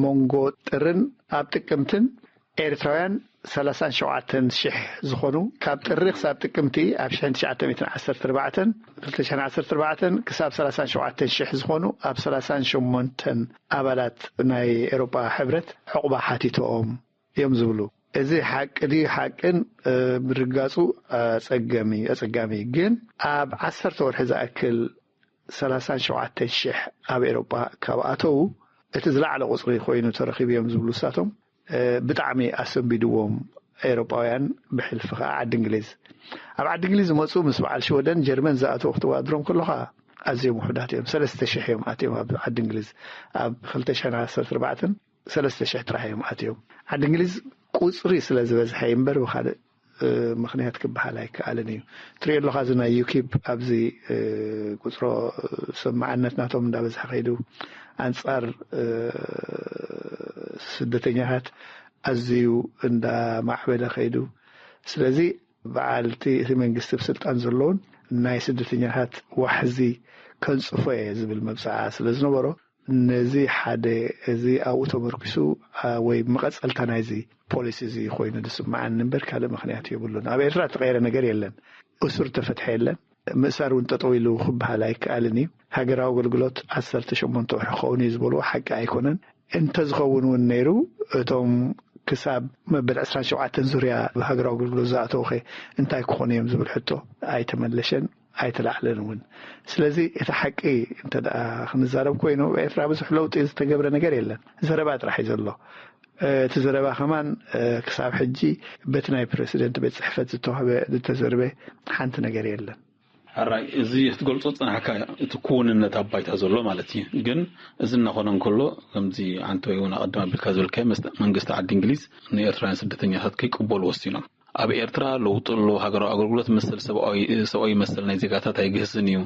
መንጎ ጥርን ኣብ ጥቅምትን ኤርትራውያን ሰላሳን ሸውዓተን ሽሕ ዝኾኑ ካብ ጥሪ ክሳብ ጥቅምቲ ኣብ ሽሕን ትሽዓተ ሚእትን ዓሰርተ ኣርባዕተን ክልተ ሽሕን ዓሰርተ ኣርባዕተን ክሳብ ሰላሳን ሸውዓተን ሽሕ ዝኾኑ ኣብ ሰላሳን ሸሞንተን ኣባላት ናይ ኤውሮጳ ሕብረት ዕቑባ ሓቲቶኦም እዮም ዝብሉ። እዚ ሓቂ ድዩ ሓቅን ምርጋጹ ኣጸጋሚ ኣጸጋሚ ግን ኣብ ዓሰርተ ወርሒ ዝኣክል ሰላሳን ሸውዓተን ሽሕ ኣብ ኤውሮጳ ካብ ኣተዉ እቲ ዝለዓለ ቁጽሪ ኮይኑ ተረኺቡ እዮም ዝብሉ ንሳቶም። ብጣዕሚ ኣሰንቢድዎም ኤውሮጳውያን ብሕልፊ ከዓ ዓዲ እንግሊዝ። ኣብ ዓዲ እንግሊዝ ዝመፁ ምስ በዓል ሽወደን ጀርመን ዝኣተዉ ክትወዳድሮም ከለኻ ኣዝዮም ውሑዳት እዮም። ሰለስተ ሽሕ እዮም ኣትዮም ኣብ ዓዲ እንግሊዝ ኣብ ክልተ ሽሕን ዓሰርተ ኣርባዕተን ሰለስተ ሽሕ ጥራሕ እዮም ኣትዮም። ዓዲ እንግሊዝ ቁፅሪ ስለ ዝበዝሐ እዩ እምበር ብካልእ ምኽንያት ክበሃል ኣይከኣልን እዩ። ትሪኦ ኣለኻ እዚ ናይ ዩኪፕ ኣብዚ ቁፅሮ ሰማዕነት ናቶም እንዳበዝሐ ከይዱ ኣንፃር ስደተኛታት ኣዝዩ እንዳማዕበለ ከይዱ። ስለዚ በዓልቲ እቲ መንግስቲ ብስልጣን ዘለውን ናይ ስደተኛታት ዋሕዚ ከንፅፎ እየ ዝብል መብፅዓ ስለ ዝነበሮ ነዚ ሓደ እዚ ኣብኡ ተመርኪሱ ወይ መቐፀልታ ናይዚ ፖሊሲ እዚ ኮይኑ ዝስምዓኒ እምበር ካልእ ምኽንያት የብሉን። ኣብ ኤርትራ እተቐየረ ነገር የለን። እሱር ተፈትሐ የለን። ምእሳር እውን ጠጠው ኢሉ ክበሃል ኣይከኣልን እዩ። ሃገራዊ ኣገልግሎት ዓሰርተ ሸሞንተ ወርሒ ክኸውን እዩ ዝበልዎ ሓቂ ኣይኮነን። እንተዝኸውን እውን ነይሩ እቶም ክሳብ መበል ዕስራን ሸውዓተን ዙርያ ብሃገራዊ ኣገልግሎት ዝኣተውኸ እንታይ ክኾኑ እዮም ዝብል ሕቶ ኣይተመለሸን ኣይተላዕለን እውን። ስለዚ እቲ ሓቂ እንተ ደኣ ክንዛረብ ኮይኑ ኣብ ኤርትራ ብዙሕ ለውጢ ዝተገብረ ነገር የለን። ዘረባ ጥራሕ እዩ ዘሎ። እቲ ዘረባ ከማን ክሳብ ሕጂ በቲ ናይ ፕረሲደንት ቤት ፅሕፈት ዝተዋህበ ዝተዘርበ ሓንቲ ነገር የለን። ሕራይ፣ እዚ ክትገልጾ ዝጸናሕካ እቲ ክውንነት ኣብ ባይታ ዘሎ ማለት እዩ። ግን እዚ እናኾነ እንከሎ ከምዚ ኣንተ ወይ እውን ኣቐድም ኣቢልካ ዝበልካዮ መስተ መንግስቲ ዓዲ እንግሊዝ ንኤርትራውያን ስደተኛታት ከይቅበሉ ወሲኖም። ኣብ ኤርትራ ለውጢ ኣሎ፣ ሃገራዊ ኣገልግሎት መሰል ሰብኣዊ ሰብኣዊ መሰል ናይ ዜጋታት ኣይግህስን እዩ።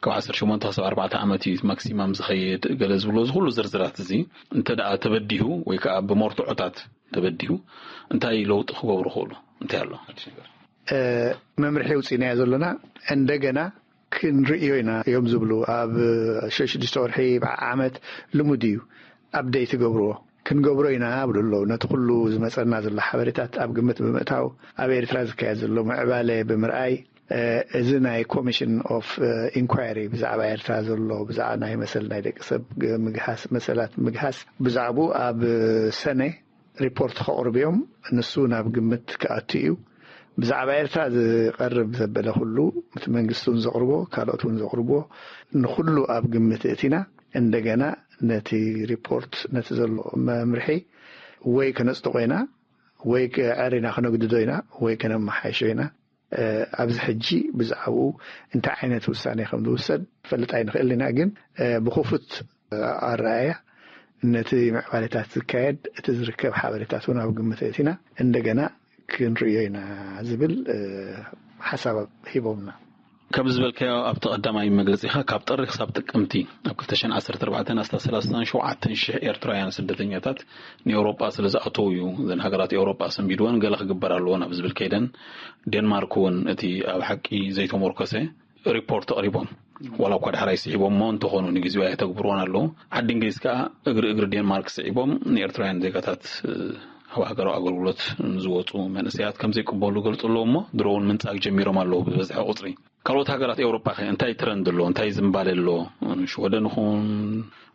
ካብ ዓሰርተ ሸሞንተ ክሳብ ኣርባዕተ ዓመት እዩ ማክሲማም ዝኸይድ ገለ ዝብሎ እዚ ኩሉ ዝርዝራት እዚ እንተ ደኣ ተበዲሁ ወይ ከዓ ብመርትዖታት ተበዲሁ እንታይ ለውጢ ክገብሩ ክእሉ እንታይ ኣሎ ሓድሽ ነገር? መምርሒ ውፅእናዮ ዘለና እንደገና ክንርእዮ ኢና እዮም ዝብሉ። ኣብ ሽዱሽተ ወርሒ ዓመት ልሙድ እዩ ኣብደይ ትገብርዎ። ክንገብሮ ኢና ብሉ ኣለዉ። ነቲ ኩሉ ዝመፀና ዘሎ ሓበሬታት ኣብ ግምት ብምእታው ኣብ ኤርትራ ዝካየድ ዘሎ ምዕባለ ብምርኣይ እዚ ናይ ኮሚሽን ኦፍ ኢንኳሪ ብዛዕባ ኤርትራ ዘሎ ብዛዕባ ናይ መሰል ናይ ደቂ ሰብ ምግሃስ መሰላት ምግሃስ ብዛዕቡ ኣብ ሰነ ሪፖርት ከቕርቡ እዮም። ንሱ ናብ ግምት ክኣቱ እዩ። ብዛዕባ ኤርትራ ዝቐርብ ዘበለ ኩሉ፣ እቲ መንግስቲ እውን ዘቕርቦ፣ ካልኦት እውን ዘቕርብዎ፣ ንኩሉ ኣብ ግምት እቲና፣ እንደገና ነቲ ሪፖርት፣ ነቲ ዘሎ መምርሒ ወይ ከነጽድቆ ኢና፣ ወይ ከዐሪና ከነግድዶ ኢና፣ ወይ ከነመሓይሾ ኢና። ኣብዚ ሕጂ ብዛዕባኡ እንታይ ዓይነት ውሳኔ ከም ዝውሰድ ፈልጥ ኣይንኽእል ኢና። ግን ብኽፉት ኣረኣእያ ነቲ ምዕባለታት ዝካየድ፣ እቲ ዝርከብ ሓበሬታት እውን ኣብ ግምት እቲና እንደገና ክንርእዮ ኢና ዝብል ሓሳብ ሂቦምና። ከም ዝበልካዮ ኣብቲ ቀዳማይ መግለጺኻ፣ ካብ ጥሪ ክሳብ ጥቅምቲ ኣብ ክልተ ሽሕን ዓሰርተ ኣርባዕተን ኣስታት ሰላሳን ሸውዓተን ሽሕ ኤርትራውያን ስደተኛታት ንኤውሮጳ ስለ ዝኣተዉ እዩ እዘን ሃገራት ኤውሮጳ ሰንቢድወን ገለ ክግበር ኣለዎ ናብ ዝብል ከይደን። ዴንማርክ እውን እቲ ኣብ ሓቂ ዘይተሞርከሰ ሪፖርት ኣቕሪቦም፣ ዋላ እኳ ዳሕራይ ስዒቦሞ እንተኾኑ ንግዜኡ ኣየተግብርዎን ኣለዉ። ዓዲ እንግሊዝ ከኣ እግሪ እግሪ ዴንማርክ ስዒቦም ንኤርትራውያን ዜጋታት ኣብ ሃገራዊ ኣገልግሎት ንዝወጹ መንእሰያት ከም ዘይቅበሉ ገልጹ ኣለዉ እሞ ድሮ እውን ምንጻግ ጀሚሮም ኣለዉ ብዝበዝሐ ቁጽሪ። ካልኦት ሃገራት ኤውሮጳ ከ እንታይ ትረንድ ኣሎ? እንታይ ዝምባለ ኣሎ? ሽወደን ይኹን፣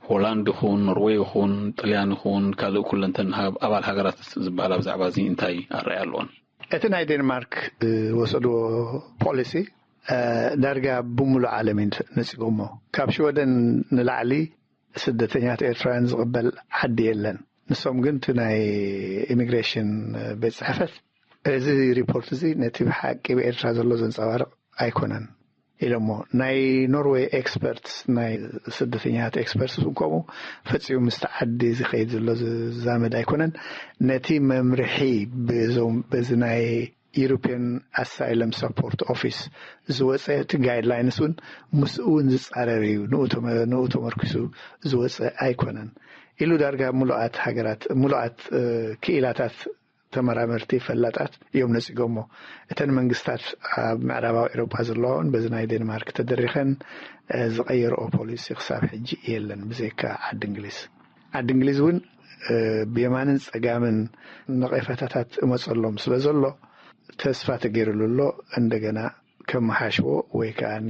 ሆላንድ ይኹን፣ ኖርወይ ይኹን፣ ጥልያን ይኹን፣ ካልእ ኩለንተን ሃብ-፣ ኣባል ሃገራት ዝበሃላ ብዛዕባ እዚ እንታይ ኣረኣእያ ኣለዎን? እቲ ናይ ዴንማርክ ዝወሰድዎ ፖሊሲ ዳርጋ ብምሉእ ዓለም እዩ ነጺጎሞ። ካብ ሽወደን ንላዕሊ ስደተኛታት ኤርትራውያን ዝቕበል ዓዲ የለን። ንሶም ግን እቲ ናይ ኢሚግሬሽን ቤት ጽሕፈት፣ እዚ ሪፖርት እዚ ነቲ ብሓቂ ብኤርትራ ዘሎ ዘንጸባርቕ ኣይኮነን ኢሎሞ። ናይ ኖርዌይ ኤክስፐርትስ፣ ናይ ስደተኛታት ኤክስፐርትስ እውን ከምኡ፣ ፈጺሙ ምስቲ ዓዲ ዝኸይድ ዘሎ ዝዛመድ ኣይኮነን። ነቲ መምርሒ ብዞም፣ በዚ ናይ ዩሮፒያን ኣሳይለም ሰፖርት ኦፊስ ዝወፀ እቲ ጋይድላይንስ እውን ምስኡ እውን ዝፃረር እዩ። ንኡ ተመ-፣ ንኡ ተመርኪሱ ዝወፀ ኣይኮነን ኢሉ ዳርጋ ምሉኣት ሃገራት፣ ምሉኣት ክኢላታት ተመራመርቲ ፈላጣት እዮም ነፂጎሞ። እተን መንግስታት ኣብ ምዕራባዊ ኤውሮጳ ዘለዋ እውን በዚ ናይ ዴንማርክ ተደሪኸን ዝቐየርኦ ፖሊሲ ክሳብ ሕጂ የለን፣ ብዘይካ ዓዲ እንግሊዝ። ዓዲ እንግሊዝ እውን ብየማንን ፀጋምን ነቐፈታታት እመፀሎም ስለ ዘሎ ተስፋ ተገይሩሉ ኣሎ። እንደገና ከመሓሽዎ ወይ ከዓኒ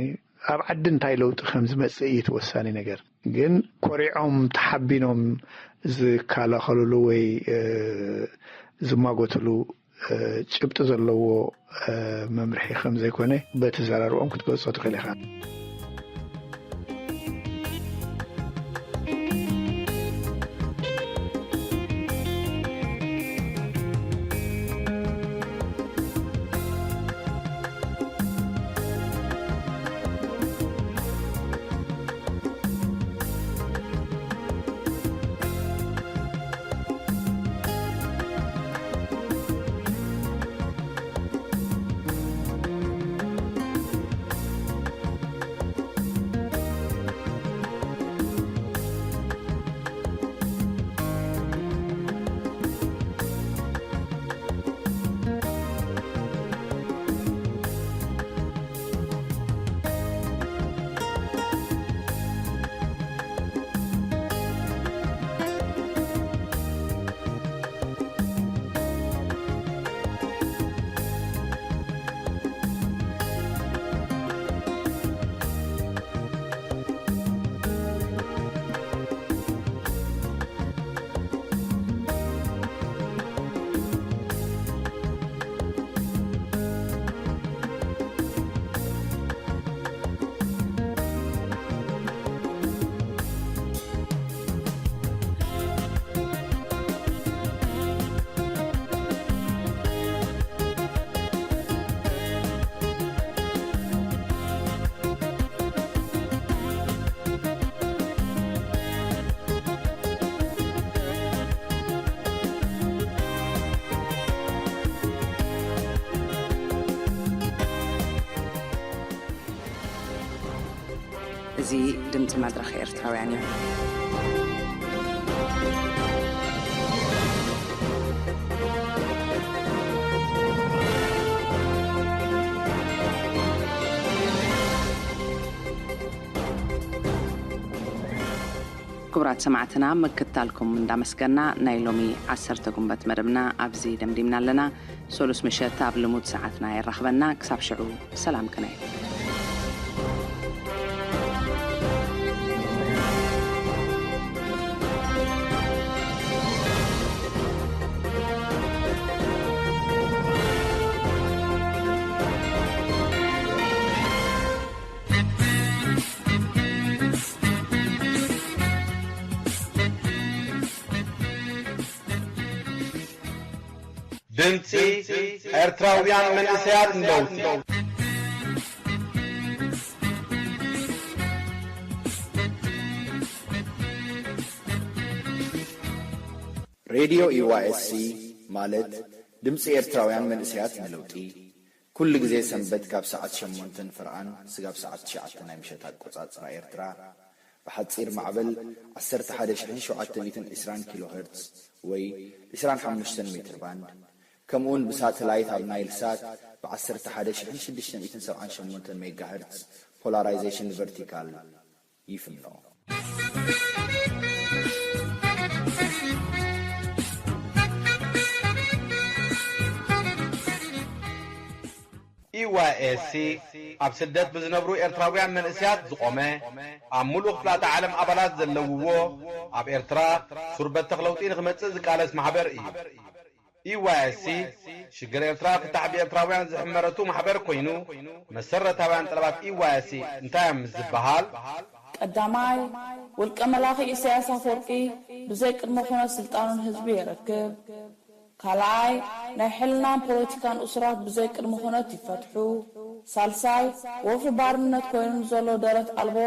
ኣብ ዓዲ እንታይ ለውጢ ከም ዝመፅእ እዩ እቲ ወሳኒ ነገር። ግን ኮሪዖም ተሓቢኖም ዝከላኸሉሉ ወይ ዝማጎትሉ ጭብጢ ዘለዎ መምርሒ ከም ዘይኮነ በቲ ዘራርቦም ክትገልጾ ትኽእል ኢኻ። እዚ ድምፂ መድረኽ ኤርትራውያን እዩ። ክቡራት ሰማዕትና፣ ምክታልኩም እንዳመስገና፣ ናይ ሎሚ ዓሰርተ ጉንበት መደብና ኣብዚ ደምዲምና ኣለና። ሰሉስ ምሸት ኣብ ልሙድ ሰዓትና የራኽበና። ክሳብ ሽዑ ሰላም ቅነ። ድምጺ ኤርትራውያን መንእሰያት ንለውጢ። ሬድዮ ዩ ዋይ ኤስ ሲ ማለት ድምፂ ኤርትራውያን መንእሰያት ንለውጢ፣ ኩሉ ግዜ ሰንበት ካብ ሰዓት ሸሞንተን ፍርቓን ስጋብ ሰዓት ትሽዓተ ናይ ምሸት ኣቆጻጽራ ኤርትራ፣ ብሓጺር ማዕበል ዓሰርተ ሓደ ሺሕን ሸውዓተ ሚእትን ዕስራን ኪሎ ሄርትዝ ወይ ዕስራን ሓሙሽተን ሜትር ባንድ፣ ከምኡውን ብሳተላይት ኣብ ናይል ሳት ብ ዓሰርተ ሓደ ሺሕን ሽዱሽተ ሚእትን ሰብዓን ሸሞንተን ሜጋ ሄርትዝ ፖላራይዜሽን ቨርቲካል ይፍኖ። ኢ ዋይ ኤስ ሲ ኣብ ስደት ብዝነብሩ ኤርትራውያን መንእስያት ዝቖመ፣ ኣብ ምሉእ ክፍላተ ዓለም ኣባላት ዘለውዎ፣ ኣብ ኤርትራ ሱር በተኽ ለውጢ ንኽመጽእ ዝቃለስ ማሕበር እዩ። ኢ ዋይ ኤስ ሲ ሽግር ኤርትራ ፍታሕ ብኤርትራውያን ዝሕመረቱ ማሕበር ኮይኑ፣ መሰረታውያን ጠለባት ኢ ዋይ ኤስ ሲ እንታይ እዮም ምስ ዝበሃል፣ ቀዳማይ፣ ውልቀ መላኺ ኢሳያስ ኣፈወርቂ ብዘይ ቅድመ ኩነት ስልጣኑ ንህዝቢ የረክብ። ካልኣይ፣ ናይ ሕልናን ፖለቲካን እሱራት ብዘይ ቅድመ ኩነት ይፈትሑ። ሳልሳይ፣ ወፍሪ ባርነት ኮይኑ ንዘሎ ደረት ኣልቦ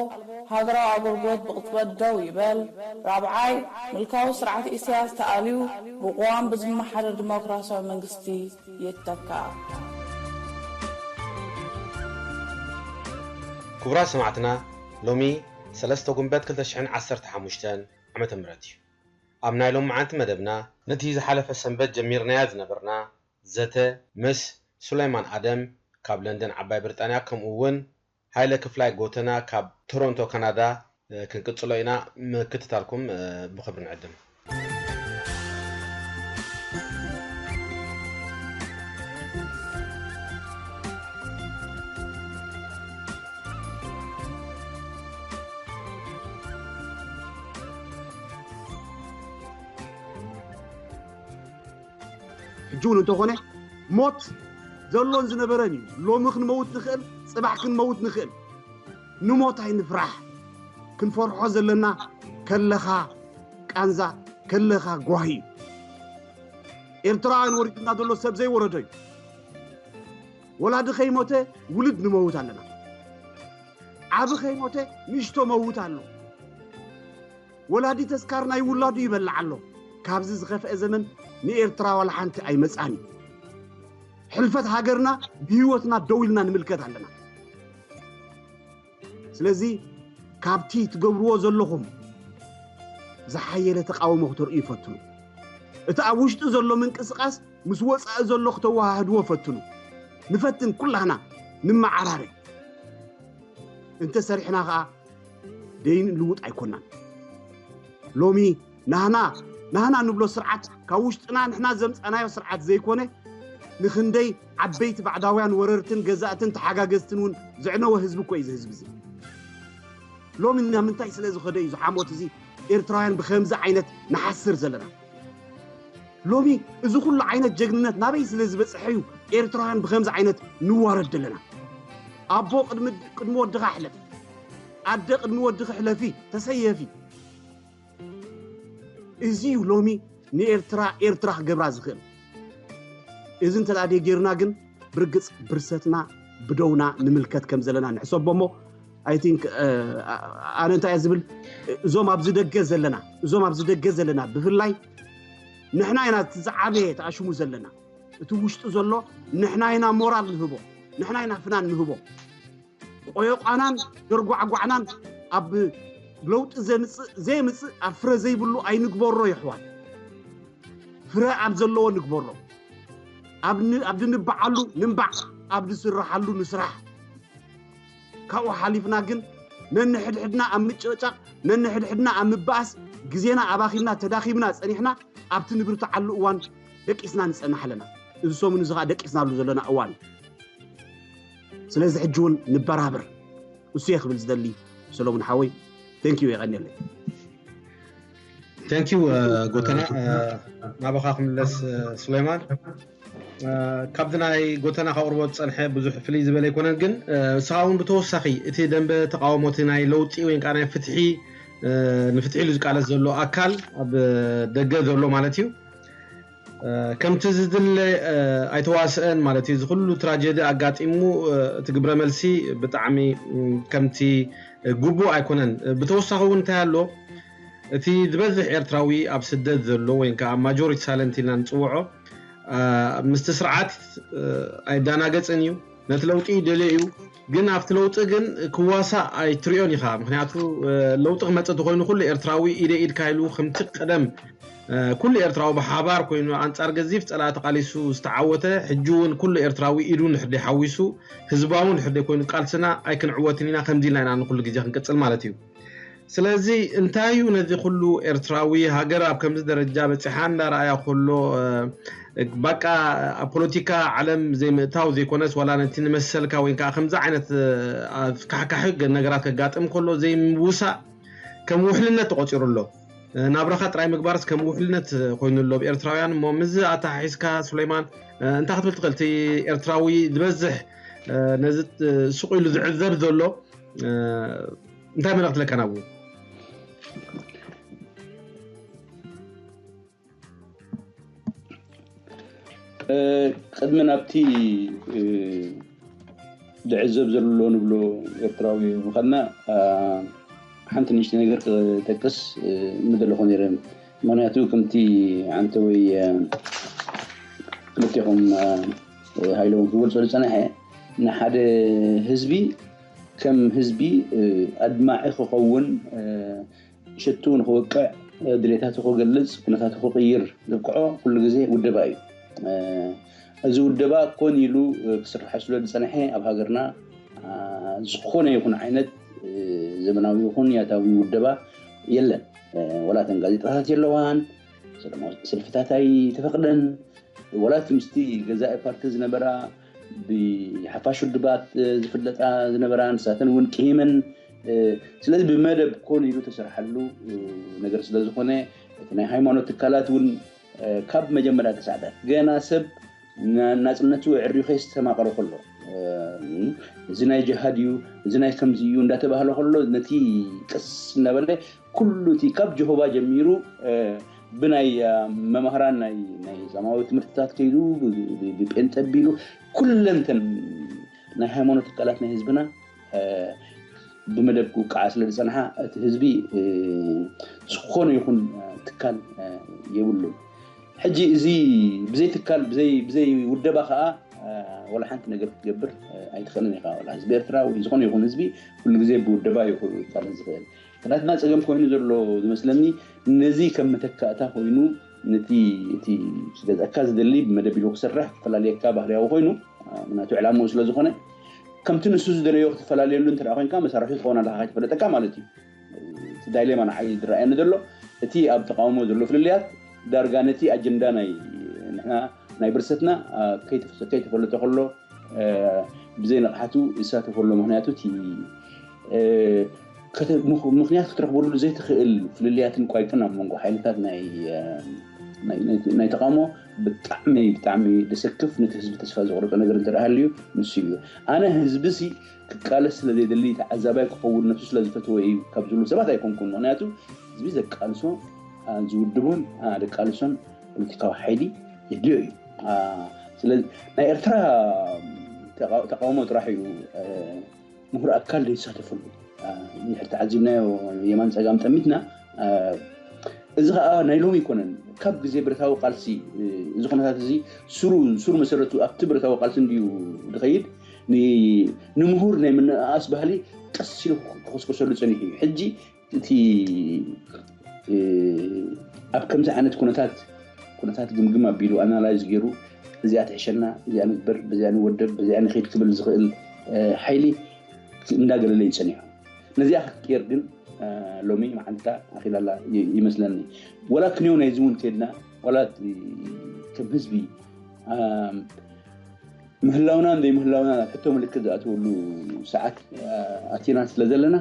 ሃገራዊ ኣገልግሎት ብቕጽበት ደው ይበል። ራብዓይ፣ ምልካዊ ስርዓት ኢሳያስ ተኣልዩ ብቅዋም ብዝመሓደር ዲሞክራሲያዊ መንግስቲ ይተካእ። ክቡራት ሰማዕትና፣ ሎሚ ሰለስተ ጉንበት ክልተ ሽሕን ዓሰርተ ሓሙሽተን ዓመተ ምህረት እዩ። ኣብ ናይ ሎምዓንቲ መደብና፣ ነቲ ዝሓለፈ ሰንበት ጀሚርናያ ዝነበርና ዘተ ምስ ሱላይማን ኣደም ካብ ለንደን ዓባይ ብሪጣንያ፣ ከምኡ እውን ሃይለ ክፍላይ ጎተና ካብ ቶሮንቶ ካናዳ ክንቅጽሎ ኢና። ምክትታልኩም ብኽብሪ ንዕድም። ሕጂ እውን እንተኾነ ሞት ዘሎን ዝነበረን እዩ። ሎሚ ክንመውት ንኽእል፣ ጽባሕ ክንመውት ንኽእል። ንሞት ኣይንፍራሕ። ክንፈርሖ ዘለና ከለኻ ቃንዛ፣ ከለኻ ጓሂ እዩ። ኤርትራውያን ወሪዱና ዘሎ ሰብ ዘይወረዶ እዩ። ወላዲ ከይሞተ ውሉድ ንመውት ኣለና። ዓቢ ከይሞተ ንእሽቶ መውት ኣሎ። ወላዲ ተስካር ናይ ውላዱ ይበልዕ ኣሎ። ካብዚ ዝኸፍአ ዘመን ንኤርትራ ዋላ ሓንቲ ኣይመጽኣን እዩ። ሕልፈት ሃገርና ብህይወትና ደው ኢልና ንምልከት ኣለና። ስለዚ ካብቲ ትገብርዎ ዘለኹም ዝሓየለ ተቓውሞ ክተርእዩ ፈትኑ። እቲ ኣብ ውሽጢ ዘሎ ምንቅስቓስ ምስ ወጻኢ ዘሎ ክተወሃህድዎ ፈትኑ። ንፈትን ኩላህና ንመዓራረ። እንተ ሰሪሕና ኸኣ ደይንልውጥ ኣይኮናን። ሎሚ ናህና ናህና ንብሎ ስርዓት ካብ ውሽጥና ንሕና ዘምጻናዮ ስርዓት ዘይኮነ ንኽንደይ ዓበይቲ ባዕዳውያን ወረርትን ገዛእትን ተሓጋገዝትን እውን ዘዕነወ ህዝቢ እኮ እዩ እዚ ህዝቢ እዚ። ሎሚ ናብ ምንታይ ስለ ዝኸደ እዩ ዝሓሞት እዚ ኤርትራውያን ብኸምዚ ዓይነት ንሓስር ዘለና? ሎሚ እዚ ኩሉ ዓይነት ጀግንነት ናበይ ስለ ዝበጽሐ እዩ ኤርትራውያን ብኸምዚ ዓይነት ንዋረድ ዘለና? ኣቦ ቅድሚ ቅድሚ ወድኻ ሕለፍ፣ ኣደ ቅድሚ ወድኺ ሕለፊ፣ ተሰየፊ። እዚ እዩ ሎሚ ንኤርትራ ኤርትራ ክገብራ ዝኽእል። እዚ እንተ ደኣ ጌርና ግን ብርግጽ ብርሰትና ብደውና ንምልከት ከም ዘለና ንሕሰቦ እሞ I think ኣነ እንታይ እየ ዝብል እዞም ኣብዚ ደገ ዘለና እዞም ኣብዚ ደገ ዘለና ብፍላይ ንሕና ኢና እቲ ዝዓበየ ተኣሽሙ ዘለና እቲ ውሽጡ ዘሎ ንሕና ኢና ሞራል ንህቦ ንሕና ኢና ፍናን ንህቦ ቆየቋናን ደርጓዕጓዕናን ኣብ ለውጢ ዘምፅእ ዘየምፅእ ኣብ ፍረ ዘይብሉ ኣይንግበሮ የሕዋት ፍረ ኣብ ዘለዎ ንግበሮ ኣብ ድንበዓሉ ንምባዕ ኣብ ድስረሓሉ ንስራሕ ካብኡ ሓሊፍና ግን ነንሕድሕድና ኣብ ምጭቕጫቕ ነንሕድሕድና ኣብ ምባኣስ ግዜና ኣባኺና ተዳኺምና ፀኒሕና ኣብቲ ንብርትዓሉ እዋን ደቂስና ንፀንሕ ኣለና እዚ ሰሙን እዚ ከዓ ደቂስናሉ ዘለና እዋን እዩ ስለዚ ሕጂ እውን ንበራብር እሱ እየ ክብል ዝደሊ ሰሎሙን ሓወይ thank you የቐንየለይ thank you ጎተና ናባኻ ክምለስ ሱሌማን ካብቲ ናይ ጎተና ከቕርቦ ዝፀንሐ ብዙሕ ፍልይ ዝበለ ኣይኮነን ግን እስኻ እውን ብተወሳኺ እቲ ደንበ ተቃውሞ እቲ ናይ ለውጢ ወይ ከዓ ናይ ፍትሒ ንፍትሒ ኢሉ ዝቃለስ ዘሎ ኣካል ኣብ ደገ ዘሎ ማለት እዩ ከምቲ ዝድለ ኣይተዋስአን ማለት እዩ። እዚ ኩሉ ትራጀዲ ኣጋጢሙ እቲ ግብረ መልሲ ብጣዕሚ ከምቲ ግቡእ ኣይኮነን። ብተወሳኺ እውን እንታይ ኣሎ፣ እቲ ዝበዝሕ ኤርትራዊ ኣብ ስደት ዘሎ ወይ ከዓ ማጆሪቲ ሳይለንት ኢልና ንፅውዖ ምስቲ ስርዓት ኣይዳናገፅን እዩ። ነቲ ለውጢ ይደልዮ እዩ፣ ግን ኣብቲ ለውጢ ግን ክዋሳእ ኣይትሪኦን ኢኻ። ምክንያቱ ለውጢ ክመፅእ ተኮይኑ ኩሉ ኤርትራዊ ኢደ ኢድካ ኢሉ ከምቲ ቀደም ኩሉ ኤርትራዊ ብሓባር ኮይኑ ኣንጻር ገዚፍ ጸላኢ ተቃሊሱ ዝተዓወተ፣ ሕጂ እውን ኩሉ ኤርትራዊ ኢዱ ንሕደ ሓዊሱ ህዝባዊ ንሕደ ኮይኑ ቃልስና ኣይክንዕወትን ኢና፣ ከምዚ ኢልና ኢና ንኩሉ ግዜ ክንቅጽል ማለት እዩ። ስለዚ እንታይ እዩ ነዚ ኩሉ ኤርትራዊ ሃገር ኣብ ከምዚ ደረጃ በጺሓ እንዳረኣያ ከሎ ባቃ ኣብ ፖለቲካ ዓለም ዘይምእታው ዘይኮነስ ዋላ ነቲ ንመሰልካ ወይ ከዓ ከምዚ ዓይነት ኣፍካሕካሒ ነገራት ከጋጥም ከሎ ዘይምውሳእ ከም ውሕልነት ተቆጺሩ ኣሎ። ናብራኻ ጥራይ ምግባርስ ከም ውሕልነት ኮይኑ ኣሎ ብኤርትራውያን። እሞ ምስዚ ኣተሓሒዝካ ሱለይማን እንታይ ክትብል ትኽእል? እቲ ኤርትራዊ ዝበዝሕ ነዚ ስቕ ኢሉ ዝዕዘብ ዘሎ እንታይ መልእኽቲ ኣለካ ናብኡ? ቅድሚ ናብቲ ዝዕዘብ ዘሎ ንብሎ ኤርትራዊ ምኸድና ሓንቲ ንእሽተ ነገር ክጠቅስ ምደለኹ ነይረ። ምክንያቱ ከምቲ ዓንተ ወይ ክልቴኹም ሃይለዎም ክገልጾ ዝጸናሐ ንሓደ ህዝቢ ከም ህዝቢ ኣድማዒ ክኸውን ሸቱ ንክወቅዕ ድሌታቱ ክገልጽ ኩነታቱ ክቕይር ዘብቅዖ ኩሉ ግዜ ውደባ እዩ። እዚ ውደባ ኮን ኢሉ ክስርሐ ስለ ዝጸንሐ ኣብ ሃገርና ዝኾነ ይኹን ዓይነት ዘመናዊ ይኹን ያታዊ ውደባ የለን። ወላ ተን ጋዜጣታት የለዋን፣ ሰለማዊ ሰልፍታት ኣይተፈቕደን፣ ወላ እቲ ምስቲ ገዛኢ ፓርቲ ዝነበራ ብሓፋሽ ውድባት ዝፍለጣ ዝነበራ ንሳተን እውን ቅሂመን። ስለዚ ብመደብ ኮን ኢሉ ተሰርሓሉ ነገር ስለዝኾነ እቲ ናይ ሃይማኖት ትካላት እውን ካብ መጀመርያ ክሳዕታት ገና ሰብ ናጽነቱ ዕርዩ ከይስተማቐረ ከሎ እዚ ናይ ጅሃድ እዩ፣ እዚ ናይ ከምዚ እዩ እንዳተባህለ ከሎ ነቲ ቀስ እናበለ ኩሉ እቲ ካብ ጀሆባ ጀሚሩ ብናይ መማህራን ናይ ናይ እስላማዊ ትምህርትታት ከይዱ ብጴንጠ ቢሉ ኩለንተን ናይ ሃይማኖት ትካላት ናይ ህዝብና ብመደብ ክውቃዓ ስለ ዝጸንሓ እቲ ህዝቢ ዝኾነ ይኹን ትካል የብሉን። ሕጂ እዚ ብዘይ ትካል ብዘይ ውደባ ከዓ ወላ ሓንቲ ነገር ክትገብር ኣይትኽእልን ኢኻ። ወላ ህዝቢ ኤርትራ ወይ ዝኾነ ይኹን ህዝቢ ኩሉ ግዜ ብውደባ እዩ ክቃለስ ዝኽእል። ናትና ጸገም ኮይኑ ዘሎ ዝመስለኒ ነዚ ከም መተካእታ ኮይኑ ነቲ እቲ ክገዝኣካ ዝደሊ ብመደብ ኢሉ ክሰርሕ ክፈላለየካ ባህርያዊ ኮይኑ ምክንያቱ ዕላምኡ ስለ ዝኾነ ከምቲ ንሱ ዝደለዮ ክትፈላለየሉ እንተ ኮይንካ መሳርሒ ትኸውን ኣለካ ከይተፈለጠካ ማለት እዩ። እቲ ዳይሌማ ንዓይ ዝረኣየኒ ዘሎ እቲ ኣብ ተቃውሞ ዘሎ ፍልልያት ዳርጋ ነቲ ኣጀንዳ ናይ ንሕና ናይ ብርሰትና ከይተፈለጠ ከሎ ብዘይ ንቕሓቱ ይሳተፈሉ ምክንያቱ እቲ ምክንያት ክትረኽበሉ ዘይትኽእል ፍልልያትን ቋይቅን ኣብ መንጎ ሓይልታት ናይ ተቃውሞ ብጣዕሚ ብጣዕሚ ደሰክፍ ነቲ ህዝቢ ተስፋ ዘቁረጦ ነገር እንተደኣ ሃልዩ ንሱ እዩ። ኣነ ህዝቢ ሲ ክቃለስ ስለ ዘይደሊ ተዓዛባይ ክኸውን ነብሱ ስለ ዝፈትወ እዩ ካብ ዝብሉ ሰባት ኣይኮንኩን። ምክንያቱ ህዝቢ ዘቃልሶ ዝውድቦን ደቃልሶን ፖለቲካዊ ሓይሊ የድልዮ እዩ። ስለዚ ናይ ኤርትራ ተቃውሞ ጥራሕ እዩ ምሁር ኣካል ዘይተሳተፈሉ። ንድሕር ተዓዚብናዮ የማን ጸጋም ጠሚትና። እዚ ከዓ ናይ ሎሚ ኣይኮነን። ካብ ግዜ ብረታዊ ቃልሲ እዚ ኩነታት እዚ ሱሩ ሱር መሰረቱ ኣብቲ ብረታዊ ቃልሲ እንድዩ ዝኸይድ። ንምሁር ናይ ምንእኣስ ባህሊ ቀስ ኢሉ ክኮስኮሰሉ ጸኒሑ እዩ። ሕጂ እቲ ኣብ ከምዚ ዓይነት ኩነታት ኩነታት ግምግም ኣቢሉ ኣናላይዝ ገይሩ እዚኣ ትሕሸና፣ እዚኣ ንግበር፣ በዚኣ ንወደብ፣ በዚኣ ንኸይድ ክብል ዝኽእል ሓይሊ እንዳገለለ እዩ ጸኒሑ። ነዚኣ ክትቅየር ግን ሎሚ መዓልታ ኣኺላላ ይመስለኒ። ወላ ክንዮ ናይዚ እውን ከድና ወላ ከም ህዝቢ ምህላውናን ዘይምህላውናን ኣብ ሕቶ ምልክት ዝኣትወሉ ሰዓት ኣቲና ስለ ዘለና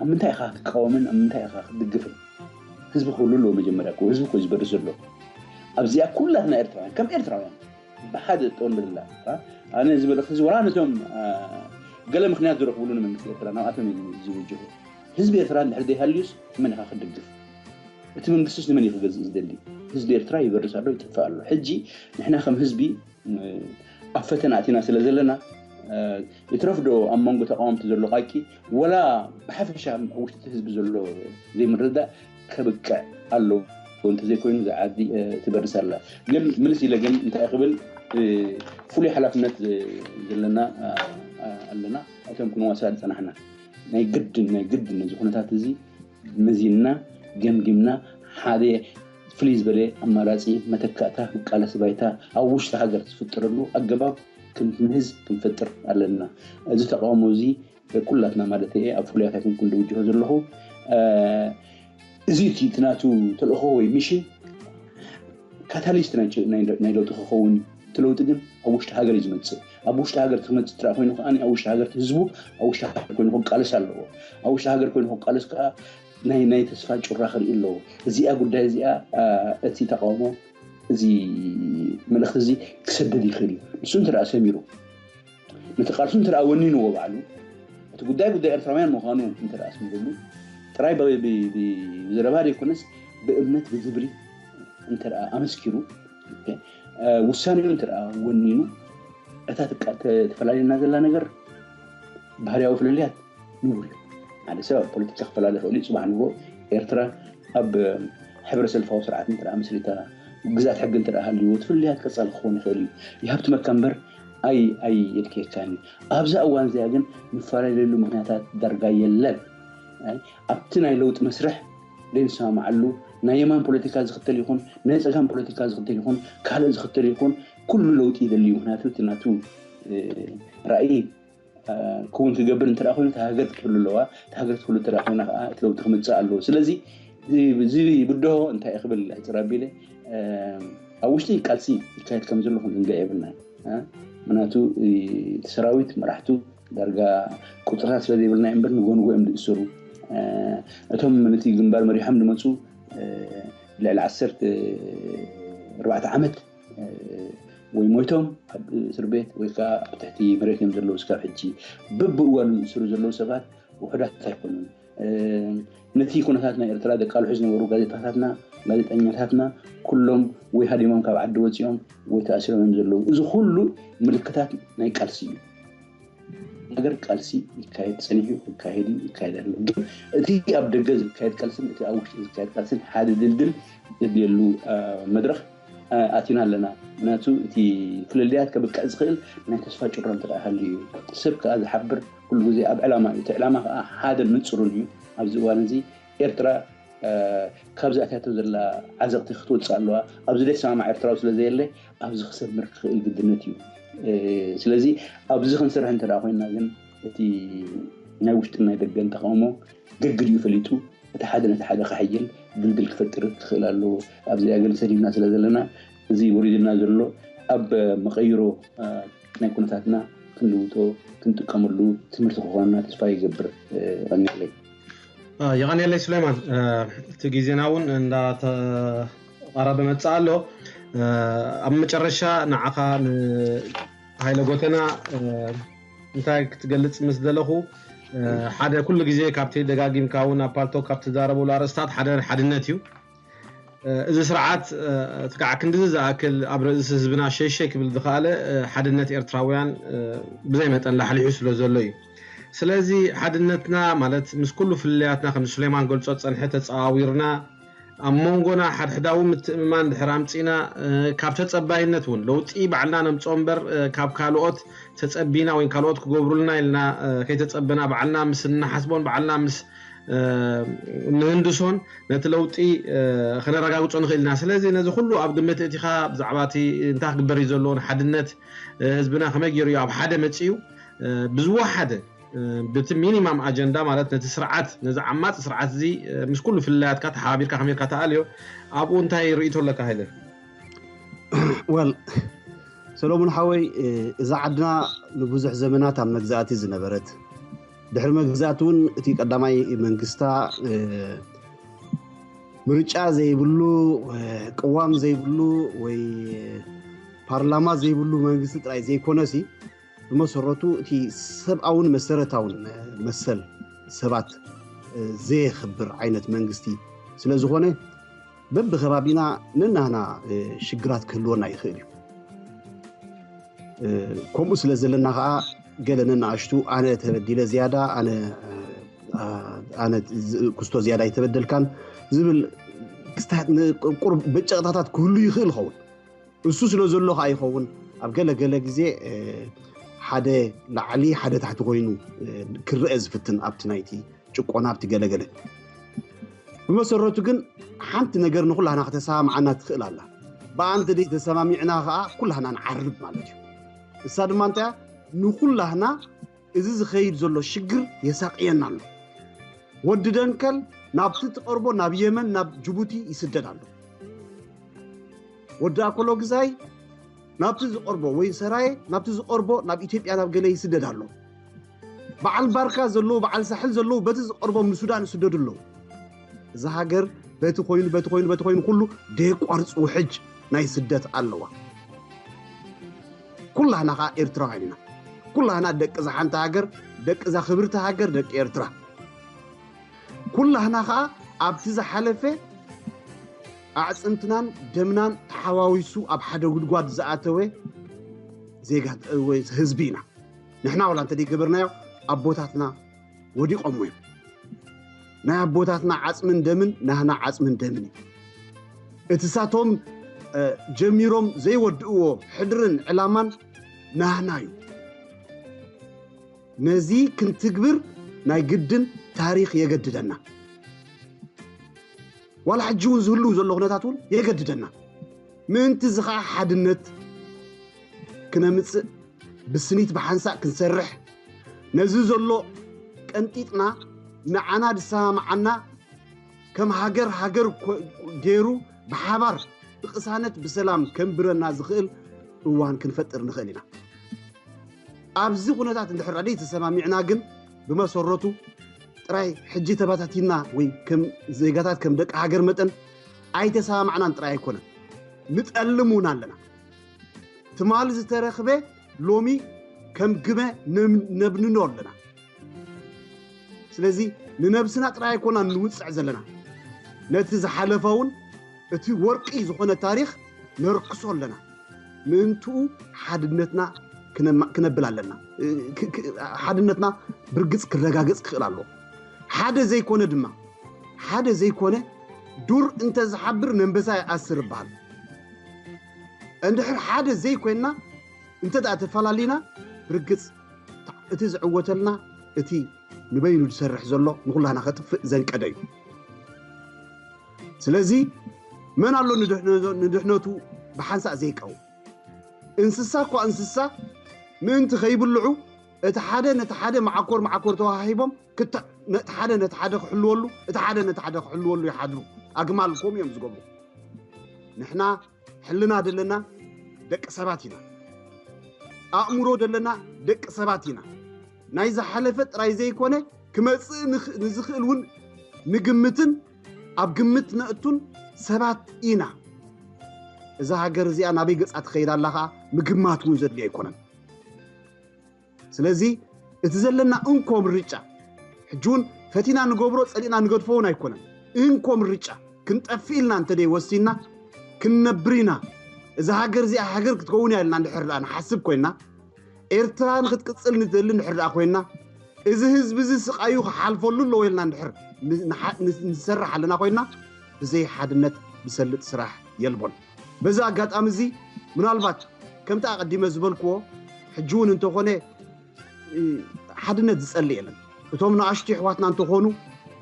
ኣብ ምንታይ ኢኻ ክትቃወምን ኣብ ምንታይ ኢኻ ክትድግፍን ህዝቢ ክህሉ ኣለዎ። መጀመርያ ህዝቢ ኮ ዝበርስ ዘሎ ኣብዚኣ ኩላትና ኤርትራውያን ከም ኤርትራውያን ብሓደ ጠወንበልላ ኣነ ዝበለ ህዝቢ ወላ ነቶም ገለ ምክንያት ዝረኽብሉ ንመንግስቲ ኤርትራ ናብኣቶም ዝውጅሁ ህዝቢ ኤርትራ እንድሕር ዘይሃልዩስ መን ኢኻ ክትድግፍ? እቲ መንግስቲስ ንመን እዩ ክገዝእ ዝደሊ? ህዝቢ ኤርትራ ይበርስ ኣሎ፣ ይጥፍእ ኣሎ። ሕጂ ንሕና ከም ህዝቢ ኣብ ፈተና ኣቲና ስለ ዘለና፣ ይትረፍዶ ኣብ መንጎ ተቃወምቲ ዘሎ ቃቂ፣ ወላ ብሓፈሻ ኣብ ውሽጢ ህዝቢ ዘሎ ዘይምርዳእ ከብቅዕ ኣሎ። እንተዘይኮይኑ እዛ ዓዲ ትበርስ ኣላ። ግን ምልስ ኢለ ግን እንታይ ክብል፣ ፍሉይ ሓላፍነት ዘለና ኣለና። እቶም ክንዋሳ ዝጸናሕና ናይ ግድን ናይ ግድን ነዚ ኩነታት እዚ መዚንና ገምጊምና ሓደ ፍልይ ዝበለ ኣማራጺ መተካእታ መቃለሲ ባይታ ኣብ ውሽጢ ሃገር ዝፍጠረሉ ኣገባብ ክንምህዝ ክንፈጥር ኣለና። እዚ ተቃውሞ እዚ ኩላትና ማለት እየ ኣብ ፍሉያት ኣይኮንኩን ዝውጅሆ ዘለኹ። እዚ እቲ እቲ ናቱ ተልእኾ ወይ ሚሽን ካታሊስት ናይ ለውጢ ክኸውን እዩ። እቲ ለውጢ ግን ኣብ ውሽጢ ሃገር እዩ ዝመፅእ። ኣብ ውሽጢ ሃገር ክመፅእ ትረኣ ኮይኑ ከዓ ኣብ ውሽጢ ሃገር ህዝቡ ኣብ ውሽጢ ሃገር ኮይኑ ክቃለስ ኣለዎ። ኣብ ውሽጢ ሃገር ኮይኑ ክቃለስ ከዓ ናይ ናይ ተስፋ ጩራ ክርኢ ኣለዎ። እዚኣ ጉዳይ እዚኣ እቲ ተቃውሞ እዚ መልእኽቲ እዚ ክሰደድ ይኽእል እዩ። ንሱ እንተ ደኣ ሰሚሩ ነቲ ቃልሱ እንተ ደኣ ወኒንዎ ባዕሉ እቲ ጉዳይ ጉዳይ ኤርትራውያን ምዃኑ እንተ ደኣ ኣስሚሩሉ ጥራይ ብዘረባ ዘይኮነስ ብእምነት ብግብሪ እንተ ደኣ ኣመስኪሩ ውሳኔኡ እንተ ደኣ ወኒኑ እታ ተፈላለየና ዘላ ነገር ባህርያዊ ፍልልያት ንቡር እዩ። ሓደ ሰብ ኣብ ፖለቲካ ክፈላለ ይኽእል እዩ። ጽባሕ ንግሆ ኤርትራ ኣብ ሕብረ ሰልፋዊ ስርዓት እንተ ደኣ መስሪታ ግዛት ሕጊ እንተ ደኣ ሃልይዎ እቲ ፍልልያት ቀጻሊ ክኸውን ይኽእል እዩ። ይሃብትመካ እምበር ኣይ ኣይ የድክየካን እዩ። ኣብዛ እዋን እዚኣ ግን ንፈላለየሉ ምኽንያታት ዳርጋ የለን። ኣብቲ ናይ ለውጢ መስርሕ ዘይንሰማምዓሉ ናይ የማን ፖለቲካ ዝኽተል ይኹን ናይ ጸጋም ፖለቲካ ዝኽተል ይኹን ካልእ ዝኽተል ይኹን ኩሉ ለውጢ ይደሊ እዩ። ምክንያቱ እቲ ናቱ ራእይ ክውን ክገብር እንተ ኮይኑ እታ ሃገር ክትህሉ ኣለዋ። እታ ሃገር ክትህሉ እንተ ኮይና ከዓ እቲ ለውጢ ክምፅእ ኣለዎ። ስለዚ እዚ ብድሆ እንታይ ክብል ሕፅር ኣቢለ ኣብ ውሽጢ ቃልሲ ይካየድ ከም ዘሎ ክንዝንጋ የብልና። ምክንያቱ እቲ ሰራዊት መራሕቱ ዳርጋ ቁፅርታት ስለ ዘይብልና እምበር ንጎንጎ እዮም ዝእሰሩ። እቶም ነቲ ግንባር መሪሖም ዝመፁ ልዕሊ ዓሰርተ ኣርባዕተ ዓመት ወይ ሞይቶም ኣብ እስር ቤት ወይ ከዓ ኣብ ትሕቲ መሬት እዮም ዘለዉ። እስካብ ሕጂ በብእዋኑ ዝእሰሩ ዘለዉ ሰባት ውሑዳት ኣይኮኑን። ነቲ ኩነታት ናይ ኤርትራ ዘቃልሑ ዝነበሩ ጋዜጣታትና፣ ጋዜጠኛታትና ኩሎም ወይ ሃዲሞም ካብ ዓዲ ወፂኦም ወይ ተኣሲሮም እዮም ዘለዉ። እዚ ኩሉ ምልክታት ናይ ቃልሲ እዩ። ነገር ቃልሲ ይካየድ ጸኒሑ፣ ይካየድ እዩ፣ ይካየድ ኣሎ። ግን እቲ ኣብ ደገ ዝካየድ ቃልስን እቲ ኣብ ውሽጢ ዝካየድ ቃልስን ሓደ ድልድል ዘድልየሉ መድረኽ ኣቲና ኣለና። ምክንያቱ እቲ ፍልልያት ከብቅዕ ዝኽእል ናይ ተስፋ ጭሮ እንተ ሃልዩ እዩ። ሰብ ከኣ ዝሓብር ኩሉ ግዜ ኣብ ዕላማ እዩ። እቲ ዕላማ ከኣ ሓደን ንጹርን እዩ። ኣብዚ እዋን እዚ ኤርትራ ካብዚ ኣትያቶ ዘላ ዓዘቕቲ ክትወፅእ ኣለዋ። ኣብዚ ዘይሰማማዕ ኤርትራዊ ስለ ዘየለ ኣብዚ ክሰምር ክኽእል ግድነት እዩ። ስለዚ ኣብዚ ክንሰርሕ እንተ ኮይንና ግን እቲ ናይ ውሽጥን ናይ ደገን ተቃውሞ ግድግዲኡ ፈሊጡ እቲ ሓደ ነቲ ሓደ ክሕይል ድልድል ክፈጥር ክኽእል ኣለዎ። ኣብዚኣ ግን ሰዲድና ስለ ዘለና እዚ ወሪድና ዘሎ ኣብ መቐይሮ ናይ ኩነታትና ክንልውጦ ክንጥቀመሉ ትምህርቲ ክኾንና ተስፋ ይገብር። ቀኒለይ። የቐንየለይ ሱሌማን፣ እቲ ግዜና እውን እንዳተቐረበ መፅእ ኣሎ። ኣብ መጨረሻ ንዓኻ ንሃይለ ጎተና እንታይ ክትገልፅ ምስ ዘለኹ ሓደ ኩሉ ግዜ ካብቲ ደጋጊምካ እውን ኣብ ፓልቶ ካብ ትዛረበሉ ኣርእስታት ሓደ ሓድነት እዩ። እዚ ስርዓት እቲ ከዓ ክንድዚ ዝኣክል ኣብ ርእሲ ህዝብና ሸይሸይ ክብል ዝኸኣለ ሓድነት ኤርትራውያን ብዘይ መጠን ላሕሊሑ ስለ ዘሎ እዩ። ስለዚ ሓድነትና ማለት ምስ ኩሉ ፍልልያትና ከም ሱሌማን ገልጾ ጸንሐ ተጸዋዊርና ኣብ መንጎና ሓድሕዳዊ ምትእምማን ድሕር ኣምጺና ካብ ተጸባይነት እውን ለውጢ ባዕልና ነምጽኦ እምበር ካብ ካልኦት ተጸቢና ወይ ካልኦት ክገብሩልና ኢልና ከይተጸበና ባዕልና ምስ እንሓስቦን ባዕልና ምስ ንህንድሶን ነቲ ለውጢ ከነረጋግጾ ንኽእል ኢና። ስለዚ ነዚ ኩሉ ኣብ ግምት እቲኻ ብዛዕባ እቲ እንታይ ክግበር እዩ ዘለዎ ንሓድነት ህዝብና ከመይ ገይሩ እዩ ኣብ ሓደ መጺኡ ብዝወሓደ ብቲ ሚኒማም ኣጀንዳ ማለት ነቲ ስርዓት ነዚ ዓማፂ ስርዓት እዚ ምስ ኩሉ ፍልላያትካ ተሓባቢርካ ከመይ ኢልካ ተኣልዮ ኣብኡ እንታይ ርእቶ ኣለካ ሃይለ? ወል ሰሎሙን ሓወይ እዛ ዓድና ንብዙሕ ዘመናት ኣብ መግዛእቲ ዝነበረት ድሕሪ መግዛእቲ እውን እቲ ቀዳማይ መንግስታ ምርጫ ዘይብሉ ቅዋም ዘይብሉ ወይ ፓርላማ ዘይብሉ መንግስቲ ጥራይ ዘይኮነሲ ብመሰረቱ እቲ ሰብኣውን መሰረታውን መሰል ሰባት ዘየኽብር ዓይነት መንግስቲ ስለ ዝኾነ በብከባቢና ነናህና ሽግራት ክህልወና ይኽእል እዩ። ከምኡ ስለ ዘለና ከዓ ገለ ነናእሽቱ ኣነ ተበዲለ ዝያዳ፣ ኣነ ኣነ ክስቶ ዝያዳ ኣይተበደልካን ዝብል ቁርብ በጨቕታታት ክህሉ ይኽእል ይኸውን። እሱ ስለ ዘሎ ከዓ ይኸውን። ኣብ ገለ ገለ ግዜ ሓደ ላዕሊ ሓደ ታሕቲ ኮይኑ ክረአ ዝፍትን ኣብቲ ናይቲ ጭቆና ኣብቲ ገለገለ። ብመሰረቱ ግን ሓንቲ ነገር ንኩላህና ከተሰማምዓና ትኽእል ኣላ። ብኣንተ ደይ ተሰማሚዕና ከዓ ኩላህና ንዓርብ ማለት እዩ። እሳ ድማ እንታይ እያ? ንኩላህና እዚ ዝኸይድ ዘሎ ሽግር የሳቅየና ኣሎ። ወዲ ደንከል ናብቲ ትቐርቦ ናብ የመን ናብ ጅቡቲ ይስደድ ኣሎ። ወዲ ኣኮሎ ግዛይ ናብቲ ዝቐርቦ ወይ ሰራየ ናብቲ ዝቐርቦ ናብ ኢትዮጵያ ናብ ገለ ይስደድ ኣሎ። በዓል ባርካ ዘለዉ በዓል ሳሕል ዘለዉ በቲ ዝቐርቦም ንሱዳን ይስደዱ ኣለዉ። እዛ ሃገር በቲ ኮይኑ በቲ ኮይኑ በቲ ኮይኑ ኩሉ ደየቋርፅ ውሕጅ ናይ ስደት ኣለዋ። ኩላህና ከዓ ኤርትራውያን ኢና። ኩላህና ደቂ እዛ ሓንቲ ሃገር፣ ደቂ እዛ ክብርቲ ሃገር ደቂ ኤርትራ። ኩላህና ከዓ ኣብቲ ዝሓለፈ ኣዕፅምትናን ደምናን ተሓዋዊሱ ኣብ ሓደ ጉድጓድ ዝኣተወ ዜጋ ወይ ህዝቢ ኢና። ንሕና ዋላ እንተደይገበርናዮ ኣቦታትና ወዲቖሞ እዮም። ናይ ኣቦታትና ዓፅምን ደምን ናህና ዓፅምን ደምን እዩ። እቲ ሳቶም ጀሚሮም ዘይወድእዎ ሕድርን ዕላማን ናህና እዩ። ነዚ ክንትግብር ናይ ግድን ታሪኽ የገድደና። ዋላ ሕጂ እውን ዝህልው ዘሎ ኩነታት እውን የገድደና። ምእንቲ እዚ ከዓ ሓድነት ክነምፅእ ብስኒት ብሓንሳእ ክንሰርሕ ነዚ ዘሎ ቀንጢጥና ንዓና ዝሰማምዓና ከም ሃገር ሃገር ገይሩ ብሓባር ብቅሳነት ብሰላም ከንብረና ዝኽእል እዋን ክንፈጥር ንኽእል ኢና። ኣብዚ ኩነታት እንድሕር ደይ ተሰማሚዕና ግን ብመሰረቱ ጥራይ ሕጂ ተባታቲና ወይ ከም ዜጋታት ከም ደቂ ሃገር መጠን ኣይተሰማማዕናን ጥራይ ኣይኮነን፣ ንጠልም እውን ኣለና። ትማል ዝተረኽበ ሎሚ ከም ግመ ነብንኖ ኣለና። ስለዚ ንነብስና ጥራይ ኣይኮና ንውፅዕ ዘለና፣ ነቲ ዝሓለፈ እውን እቲ ወርቂ ዝኾነ ታሪኽ ነርክሶ ኣለና። ምእንትኡ ሓድነትና ክነብል ኣለና። ሓድነትና ብርግፅ ክረጋገፅ ክኽእል ኣለዎ። ሓደ ዘይኮነ ድማ ሓደ ዘይኮነ ዱር እንተዝሓብር ነንበሳ ይኣስር ይበሃል። እንድሕር ሓደ ዘይኮይንና እንተ ደኣ ተፈላሊና ርግፅ እቲ ዝዕወተልና እቲ ንበይኑ ዝሰርሕ ዘሎ ንኹላና ከጥፍእ ዘንቀደ እዩ። ስለዚ መን ኣሎ ንድሕነቱ ብሓንሳእ ዘይቀው? እንስሳ እኳ እንስሳ ምእንቲ ከይብልዑ እቲ ሓደ ነቲ ሓደ መዓኮር መዓኮር ተዋሂቦም ክተ ነቲ ሓደ ነቲ ሓደ ክሕልወሉ እቲ ሓደ ነቲ ሓደ ክሕልወሉ ይሓድሩ። ኣግማል ከምኡ እዮም ዝገብሩ። ንሕና ሕልና ዘለና ደቂ ሰባት ኢና። ኣእምሮ ዘለና ደቂ ሰባት ኢና። ናይ ዝሓለፈ ጥራይ ዘይኮነ ክመጽእ ንዝኽእል እውን ንግምትን ኣብ ግምት ነእቱን ሰባት ኢና። እዛ ሃገር እዚኣ ናበይ ገጻ ትኸይድ ኣላ ከዓ ምግማት እውን ዘድልዮ ኣይኮነን። ስለዚ እቲ ዘለና እንኮ ምርጫ ሕጂ እውን ፈቲና ንገብሮ ጸሊእና ንገድፎ እውን ኣይኮነን። እንኮ ምርጫ ክንጠፍእ ኢልና እንተደይ ወሲና ክንነብር ኢና። እዛ ሃገር እዚኣ ሃገር ክትከውን እያ ኢልና እንድሕር ደኣ ንሓስብ ኮይና፣ ኤርትራ ንክትቅጽል ንደሊ እንድሕር ደኣ ኮይና፣ እዚ ህዝቢ እዚ ስቃዩ ክሓልፈሉ ኣለዎ ኢልና እንድሕር ንሰርሕ ኣለና ኮይና፣ ብዘይ ሓድነት ዝሰልጥ ስራሕ የልቦን። በዚ ኣጋጣሚ እዚ ምናልባት ከምቲ ኣቐዲመ ዝበልክዎ ሕጂ እውን እንተኾነ ሓድነት ዝጸልእ የለን። እቶም ንኣሽቱ ኣሕዋትና እንተኾኑ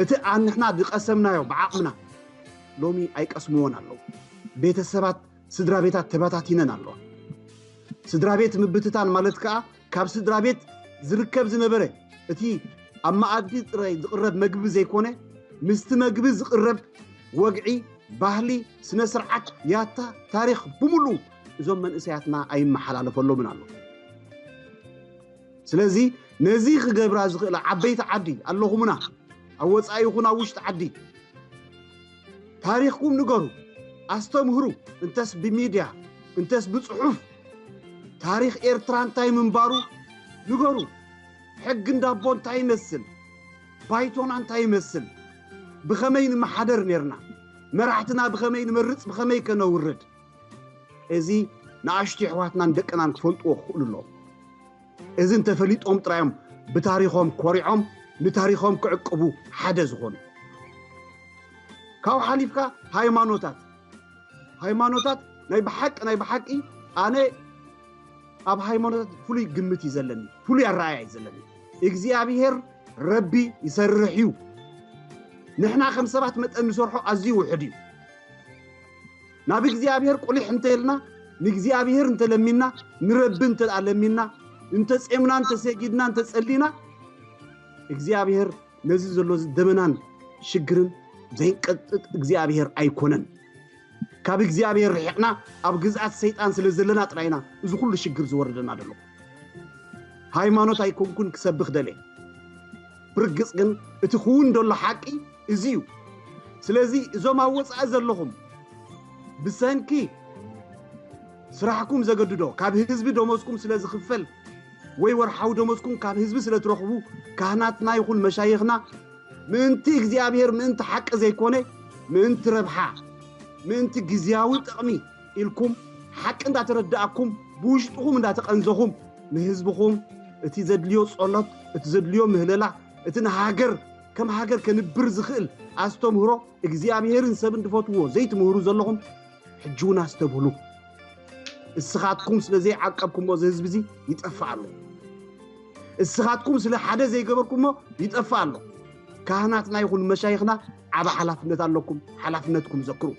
እቲ ኣንሕና ዝቀሰምናዮ ብዓቕምና ሎሚ ኣይቀስምዎን ኣለዉ። ቤተሰባት ስድራ ቤታት ተበታቲነን ኣለዋ። ስድራ ቤት ምብትታን ማለት ከዓ ካብ ስድራ ቤት ዝርከብ ዝነበረ እቲ ኣብ መኣዲ ጥራይ ዝቕረብ መግቢ ዘይኮነ ምስቲ መግቢ ዝቕረብ ወግዒ፣ ባህሊ፣ ስነ ስርዓት፣ ያታ፣ ታሪኽ ብምሉኡ እዞም መንእሰያትና ኣይመሓላለፈሎምን ኣሎ። ስለዚ ነዚ ክገብራ ዝኽእላ ዓበይቲ ዓዲ ኣለኹምና፣ ኣብ ወፃኢ ይኹን ኣብ ውሽጢ ዓዲ ታሪኽኩም ንገሩ፣ ኣስተምህሩ። እንተስ ብሚድያ እንተስ ብፅሑፍ ታሪኽ ኤርትራ እንታይ ምንባሩ ንገሩ። ሕጊ እንዳቦ እንታይ ይመስል፣ ባይቶና እንታይ ይመስል፣ ብኸመይ ንመሓደር ነርና፣ መራሕትና ብኸመይ ንመርጽ፣ ብኸመይ ከነውርድ፣ እዚ ንኣሽቱ ኣሕዋትናን ደቅናን ክፈልጥዎ ክኽእሉ ኣለዎም። እዚ እንተፈሊጦም ጥራዮም ብታሪኾም ኮሪዖም ንታሪኾም ክዕቅቡ ሓደ ዝኾኑ። ካብኡ ሓሊፍካ ሃይማኖታት፣ ሃይማኖታት ናይ ብሓቂ፣ ናይ ብሓቂ ኣነ ኣብ ሃይማኖታት ፍሉይ ግምት እዩ ዘለኒ፣ ፍሉይ ኣረኣእያ እዩ ዘለኒ። እግዚኣብሔር ረቢ ይሰርሕ እዩ። ንሕና ከም ሰባት መጠን ንሰርሖ ኣዝዩ ውሑድ እዩ። ናብ እግዚኣብሔር ቁሊሕ እንተ ኢልና፣ ንእግዚኣብሔር እንተ ለሚና፣ ንረቢ እንተ ለሚና፣ እንተ ጼምና፣ እንተ ሰጊድና፣ እንተ ጸሊና፣ እግዚኣብሔር ነዚ ዘሎ ደመናን ሽግርን ዘይንቀጥጥ እግዚኣብሔር ኣይኮነን። ካብ እግዚኣብሔር ርሒቕና ኣብ ግዝኣት ሰይጣን ስለ ዘለና ጥራይና እዚ ኩሉ ሽግር ዝወርደና ዘሎ። ሃይማኖት ኣይኮንኩን ክሰብኽ ደለ። ብርግጽ ግን እቲ ክውን ዘሎ ሓቂ እዚ እዩ። ስለዚ እዞም ኣብ ወጻኢ ዘለኹም ብሰንኪ ስራሕኩም ዘገድዶ ካብ ህዝቢ ደሞዝኩም ስለ ዝኽፈል ወይ ወርሓዊ ደሞዝኩም ካብ ህዝቢ ስለ ትረኽቡ ካህናትና ይኹን መሻይኽና ምእንቲ እግዚኣብሔር ምእንቲ ሓቂ ዘይኮነ ምእንቲ ረብሓ ምእንቲ ግዝያዊ ጥቕሚ ኢልኩም ሓቂ እንዳተረዳእኩም ብውሽጥኹም እንዳተቐንዘኹም ንህዝብኹም እቲ ዘድልዮ ጸሎት እቲ ዘድልዮ ምህለላ እቲ ንሃገር ከም ሃገር ከንብር ዝኽእል ኣስተምህሮ እግዚኣብሔርን ሰብን ዝፈትዎ ዘይትምህሩ ዘለኹም ሕጂ እውን ኣስተብህሉ። እስኻትኩም ስለ ዘይዓቀብኩሞ እዚ ህዝቢ እዚ ይጠፍእ ኣሎ። እስኻትኩም ስለ ሓደ ዘይገበርኩሞ ይጠፍእ ኣሎ። ካህናትና ይኹን መሻይኽና ዓቢ ሓላፍነት ኣለኩም። ሓላፍነትኩም ዘክሩ።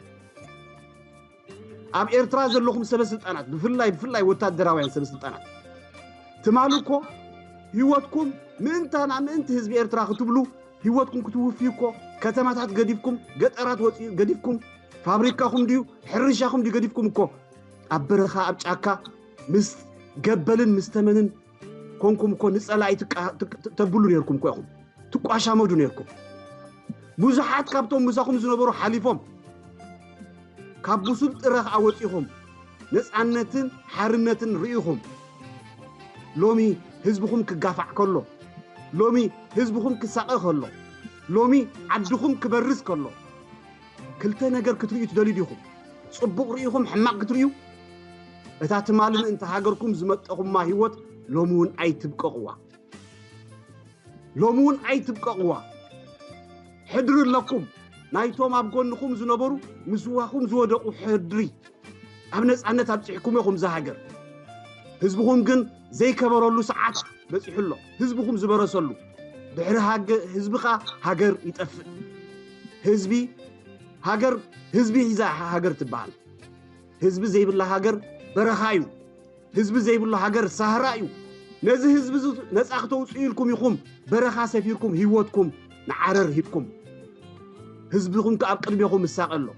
ኣብ ኤርትራ ዘለኹም ሰበ ስልጣናት ብፍላይ ብፍላይ ወታደራውያን ሰበ ስልጣናት ትማሊ እኮ ህይወትኩም ምእንታና ምእንቲ ህዝቢ ኤርትራ ክትብሉ ህይወትኩም ክትውፍዩ እኮ ከተማታት ገዲፍኩም ገጠራት ወፂኡ ገዲፍኩም ፋብሪካኹም ድዩ ሕርሻኹም ድዩ ገዲፍኩም እኮ ኣብ በረኻ ኣብ ጫካ ምስ ገበልን ምስ ተመንን ኮንኩም እኮ ንፀላኢ ትቃ- ትቅ- ተብሉ ነርኩም እኮ ኢኹም ትቋሻመዱ ነርኩም። ብዙሓት ካብቶም ምሳኹም ዝነበሩ ሓሊፎም ካብ ብሱል ጥረ ከዓ ወፂኹም ነፃነትን ሓርነትን ርኢኹም ሎሚ ህዝብኹም ክጋፋዕ ከሎ ሎሚ ህዝብኹም ክሳቐ ከሎ ሎሚ ዓድኹም ክበርስ ከሎ ክልተ ነገር ክትርእዩ ትደልዩ ዲኹም? ፅቡቕ ርኢኹም ሕማቕ ክትርእዩ? እታ ትማሊ ምእንቲ ሃገርኩም ዝመጠኹማ ህይወት ሎሚ እውን ኣይትብቀቕዋ። ሎሚ እውን ኣይትብቀቕዋ። ሕድሪ ኣለኩም። ናይቶም ኣብ ጎንኹም ዝነበሩ ምስዋኹም ዝወደቑ ሕድሪ ኣብ ነፃነት ኣብፂሕኩም ኢኹም እዛ ሃገር። ህዝብኹም ግን ዘይከበረሉ ሰዓት በፂሑ ኣሎ። ህዝብኹም ዝበረሰሉ ድሕሪ ሃገ- ህዝቢ ከዓ ሃገር ይጠፍእ። ህዝቢ ሃገር ህዝቢ ሒዛ ሃገር ትበሃል። ህዝቢ ዘይብላ ሃገር በረኻ እዩ። ህዝቢ ዘይብሉ ሃገር ሳህራ እዩ። ነዚ ህዝቢ እዚ ነፃ ክተውፅኡ ኢልኩም ኢኹም በረኻ ሰፊርኩም ህይወትኩም ንዓረር ሂብኩም። ህዝብኹም ከኣ ኣብ ቅድሜኹም ይሳቐ ኣሎ።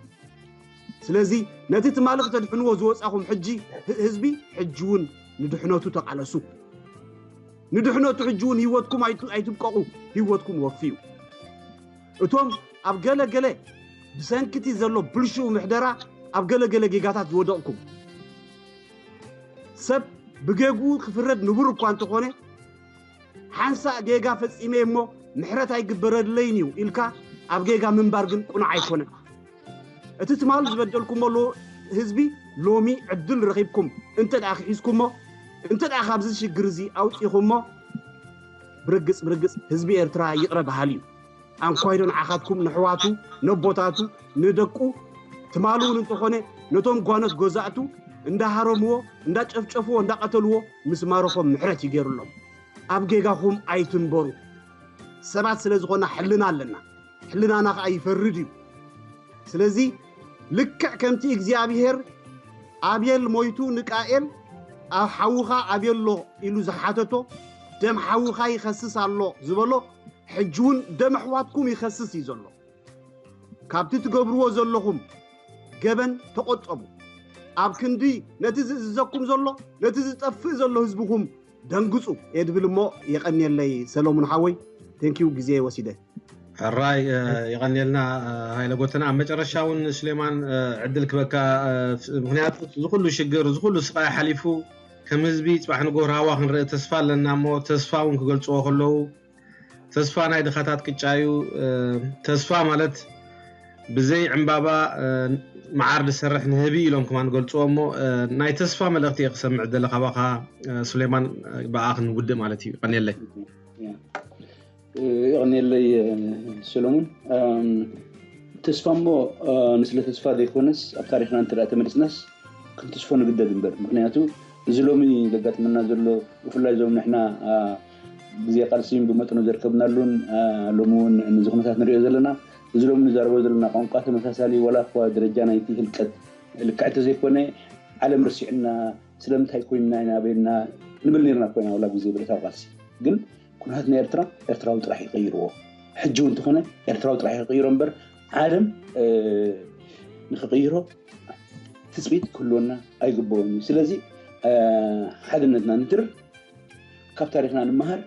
ስለዚ ነቲ ትማሊ ክተድሕንዎ ዝወፃኹም ሕጂ ህ- ህዝቢ ሕጂ እውን ንድሕነቱ ተቓለሱ። ንድሕነቱ ሕጂ እውን ህይወትኩም ኣይት- ኣይትብቀቑ፣ ህይወትኩም ወፍዩ። እቶም ኣብ ገለ ገለ ብሰንኪቲ ዘሎ ብልሽው ምሕደራ ኣብ ገለ ገለ ጌጋታት ዝወደቕኩም ሰብ ብጌግኡ ክፍረድ ንቡር እኳ እንተኾነ ሓንሳእ ጌጋ ፈጺመ እሞ ምሕረት ኣይግበረለይን እዩ ኢልካ ኣብ ጌጋ ምንባር ግን ቁኑዕ ኣይኮነን። እቲ ትማል ዝበደልኩሞ ሎ ህዝቢ ሎሚ ዕድል ረኺብኩም እንተ ደኣ ክሒዝኩሞ እንተ ደኣ ካብዚ ሽግር እዚ ኣውጺኹሞ ብርግጽ ብርግጽ ህዝቢ ኤርትራ ይቕረ በሃሊ እዩ። ኣንኳይዶ ንዓኻትኩም ንሕዋቱ ነቦታቱ ንደቁ ትማል እውን እንተኾነ ነቶም ጓኖት ገዛእቱ እንዳሃረምዎ እንዳጨፍጨፍዎ እንዳቐተልዎ ምስ ማረኾም ምሕረት ይገይሩሎም። ኣብ ጌጋኹም ኣይትንበሩ። ሰባት ስለ ዝኾና ሕልና ኣለና። ሕልናና ኸዓ ይፈርድ እዩ። ስለዚ ልክዕ ከምቲ እግዚኣብሔር ኣቤል ሞይቱ ንቃኤል ኣብ ሓውኻ ኣቤሎ ኢሉ ዝሓተቶ ደም ሓውኻ ይኸስስ ኣሎ ዝበሎ ሕጂ እውን ደም ኣሕዋትኩም ይኸስስ እዩ ዘሎ። ካብቲ ትገብርዎ ዘለኹም ገበን ተቖጠቡ። ኣብ ክንዲ ነቲ ዝእዝዘኩም ዘሎ ነቲ ዝጠፍእ ዘሎ ህዝብኹም ደንግጹ እየ ድብል እሞ የቐንየለይ ሰሎሙን ሓወይ። ቴንኪዩ ግዜ ወሲደ። ሕራይ የቐንየልና። ሃይለ ጎተና ኣብ መጨረሻ እውን ስሌማን ዕድል ክበካ። ምክንያቱ ዝኩሉ ሽግር ዝኩሉ ስቃይ ሓሊፉ ከም ህዝቢ ፅባሕ ንጎ ራህዋ ክንርኢ ተስፋ ኣለና እሞ ተስፋ እውን ክገልፅዎ ከለዉ ተስፋ ናይ ድኻታት ቅጫ እዩ። ተስፋ ማለት ብዘይ ዕምባባ መዓር ዝሰርሕ ንህቢ ኢሎም ከማን ገልፅዎ። እሞ ናይ ተስፋ መልእኽቲ እየ ክሰምዕ ደለ ካባኻ ሱሌማን። ብኣ ክንውድእ ማለት እዩ። ቀንየለይ። የቐንየለይ ሰሎሙን። ተስፋ እሞ ንስለ ተስፋ ዘይኮነስ ኣብ ታሪክና እንተ ተመልስናስ ክንትስፎ ንግደድ እምበር። ምክንያቱ እዚ ሎሚ ዘጋጥመና ዘሎ ብፍላይ ዞም ንሕና ግዜ ቃልሲን ብመጠኑ ዘርከብናሉን ሎሚ እውን ነዚ ኩነታት ንሪኦ ዘለና እዚ ሎሚ ንዛረቦ ዘለና ቋንቋ ተመሳሳሊ ዋላ እኳ ደረጃ ናይቲ ህልቀት ልክዕ እንተዘይኮነ ዓለም ርሲዕና ስለምንታይ ኮይንና ኢና ኣበይና ንብል ነርና ኮይና ዋላ ግዜ ብረታዊ ቃልሲ ግን ኩነታት ናይ ኤርትራ ኤርትራዊ ጥራሕ ይቀይርዎ ሕጂ እውን እንተኾነ ኤርትራዊ ጥራሕ ይቀይሮ እምበር ዓለም ንክቀይሮ ትፅቢት ክህልወና ኣይግበኦን እዩ ስለዚ ሓድነትና ንትር ካብ ታሪክና ንምሃር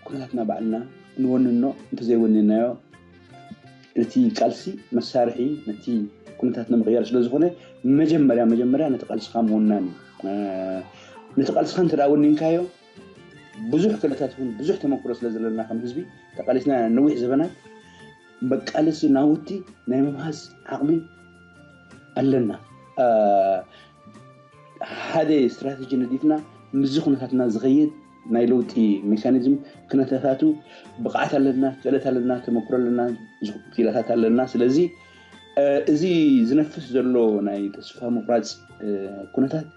ኩነታትና ባዕልና ንወንኖ እንተዘይወኒናዮ እቲ ቃልሲ መሳርሒ ነቲ ኩነታት ንምቕያር ስለዝኾነ መጀመርያ መጀመርያ ነቲ ቃልስኻ ምውናን እዩ ነቲ ቃልስኻ እንተ ወኒንካዮ ብዙሕ ክእለታት እውን ብዙሕ ተመክሮ ስለ ዘለና ከም ህዝቢ ተቃሊስና ነዊሕ ዘበናት በቃልሲ ናውቲ ናይ ምምሃዝ ዓቕሚ ኣለና ሓደ ስትራቴጂ ነዲፍና ምስዚ ኩነታትና ዝኸይድ ናይ ለውጢ ሜካኒዝም ክነተታቱ ብቕዓት ኣለና ክእለት ኣለና ተመክሮ ኣለና ክኢላታት ኣለና ስለዚ እዚ ዝነፍስ ዘሎ ናይ ተስፋ ምቁራፅ ኩነታት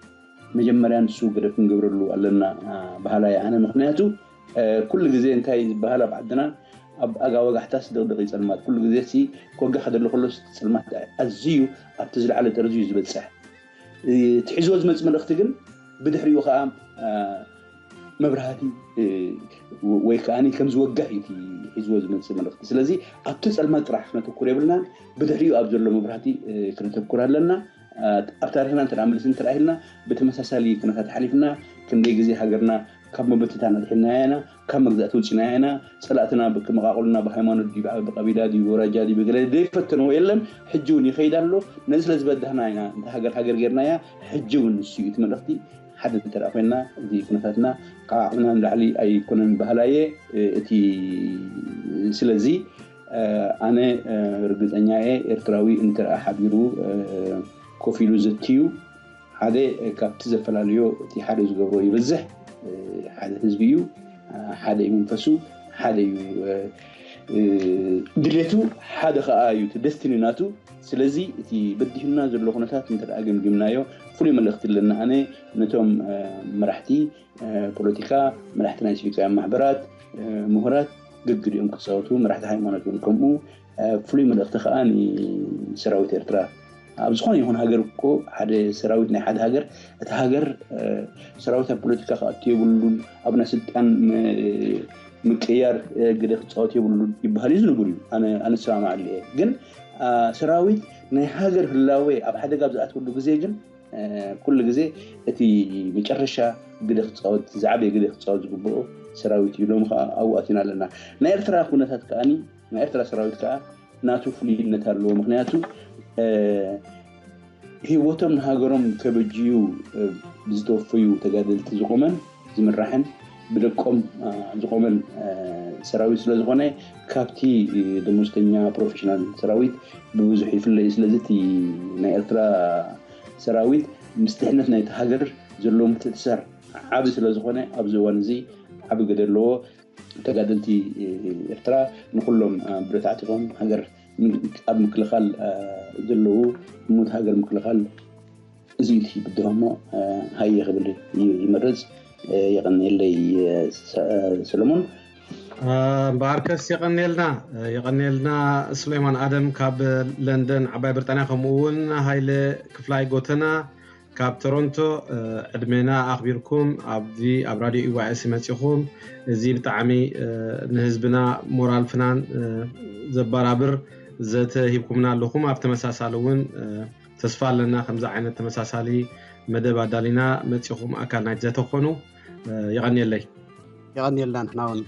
መጀመርያ ንሱ ገደብ ክንገብረሉ ኣለና በሃላይ ኣነ ምክንያቱ ኩሉ ግዜ እንታይ ዝበሃል ኣብ ዓድና ኣብ ኣጋ ወጋሕታስ ድቕድቕ ይፀልማት ኩሉ ግዜ ሲ ኮጋ ከደሎ ከሎ ፅልማት ኣዝዩ ኣብቲ ዝለዓለ ጠርዚ እዩ ዝበፅሕ ትሒዝዎ ዝመፅእ መልእኽቲ ግን ብድሕሪኡ ከዓ መብራህቲ ወይ ከዓ ከም ዝወጋህ እዩ ሒዝዎ ዝመፅእ መልእኽቲ ስለዚ ኣብቲ ፀልማት ጥራሕ ክነተኩር የብልናን ብድሕሪኡ ኣብ ዘሎ መብራህቲ ክነተኩር ኣለና ኣብ ታሪክና እንተ መልስ እንተ ኢልና ብተመሳሳሊ ኩነታት ሓሊፍና ክንደይ ግዜ ሃገርና ካብ መበተታን ኣድሒንናያ ኢና ካብ መግዛእቲ ውፂናያ ኢና ፀላእትና ብክመቃቅሉና ብሃይማኖት ድዩ ብቀቢላ ድዩ ብወራጃ ድዩ ብገለ ዘይፈተንዎ የለን ሕጂ እውን ይኸይድ ኣሎ ነዚ ስለ ዝበዳህና ኢና እንተ ሃገር ሃገር ጌርናያ ሕጂ እውን ንሱ እዩ እቲ መልእኽቲ ሓደ እንተ ኮይንና እዚ ኩነታትና ካብ ዓቕምና ንላዕሊ ኣይኮነን ባህላየ እቲ ስለዚ ኣነ ርግፀኛ እየ ኤርትራዊ እንተ ሓቢሩ ኮፍ ኢሉ ዘትዩ ሓደ ካብቲ ዘፈላለዮ እቲ ሓደ ዝገብሮ ይበዝሕ ሓደ ህዝቢ እዩ ሓደ እዩ መንፈሱ ሓደ እዩ ድሌቱ ሓደ ከዓ እዩ እቲ ደስትኒ ናቱ ስለዚ እቲ በዲህና ዘሎ ኩነታት እንተ ገምጊምናዮ ፍሉይ መልእክቲ ኣለና ኣነ ነቶም መራሕቲ ፖለቲካ መራሕቲ ናይ ሲቪካውያን ማሕበራት ምሁራት ግግድ እዮም ክፃወቱ መራሕቲ ሃይማኖት እውን ከምኡ ፍሉይ መልእኽቲ ከዓ ንሰራዊት ኤርትራ ኣብ ዝኾነ ይኹን ሃገር እኮ ሓደ ሰራዊት ናይ ሓደ ሃገር እቲ ሃገር ሰራዊት ኣብ ፖለቲካ ክኣቱ የብሉን ኣብ ናይ ስልጣን ምቅያር ግደ ክፃወት የብሉን ይበሃል እዩ ዝንቡር እዩ ኣነ ስማማዓሉ እየ ግን ሰራዊት ናይ ሃገር ህላወ ኣብ ሓደጋ ኣብ ዝኣትወሉ ግዜ ግን ኩሉ ግዜ እቲ መጨረሻ ግደ ክፃወት ዝዓበየ ግደ ክፃወት ዝግብኦ ሰራዊት እዩ ሎም ከዓ ኣብኡ ኣቲና ኣለና ናይ ኤርትራ ኩነታት ከዓኒ ናይ ኤርትራ ሰራዊት ከዓ ናቱ ፍሉይነት ኣለዎ ምክንያቱ ህይወቶም ንሃገሮም ከበጅዩ ዝተወፈዩ ተጋደልቲ ዝቆመን ዝምራሕን ብደቆም ዝቆመን ሰራዊት ስለዝኮነ ካብቲ ደሞዝተኛ ፕሮፌሽናል ሰራዊት ብብዙሕ ይፍለዩ ስለዚ እቲ ናይ ኤርትራ ሰራዊት ምስ ድሕነት ናይቲ ሃገር ዘለዎ ምትእስሳር ዓቢ ስለዝኮነ ኣብዚ እዋን እዚ ዓቢ ግደ ኣለዎ ተጋደልቲ ኤርትራ ንኩሎም ብረት ኣዕጢቆም ሃገር ኣብ ምክልኻል ዘለዉ ሙት ሃገር ምክልኻል እዚ እቲ ብድሆ እሞ ሃየ ክብል ይመርፅ የቐንየለይ ሰለሞን እምበኣርከስ የቐንየልና የቐንየልና ሱሌማን ኣደም ካብ ለንደን ዓባይ ብሪጣንያ ከምኡ እውን ሃይለ ክፍላይ ጎተና ካብ ቶሮንቶ ዕድሜና ኣኽቢርኩም ኣብዚ ኣብ ራድዮ ኢዋኤስ መፂኹም እዚ ብጣዕሚ ንህዝብና ሞራል ፍናን ዘበራብር ዘተ ሂብኩምና ኣለኹም ኣብ ተመሳሳሊ እውን ተስፋ ኣለና ከምዚ ዓይነት ተመሳሳሊ መደብ ኣዳሊና መፂኹም ኣካል ናይቲ ዘተ ክኾኑ የቐንየለይ የቐንየልና ንሕና እውን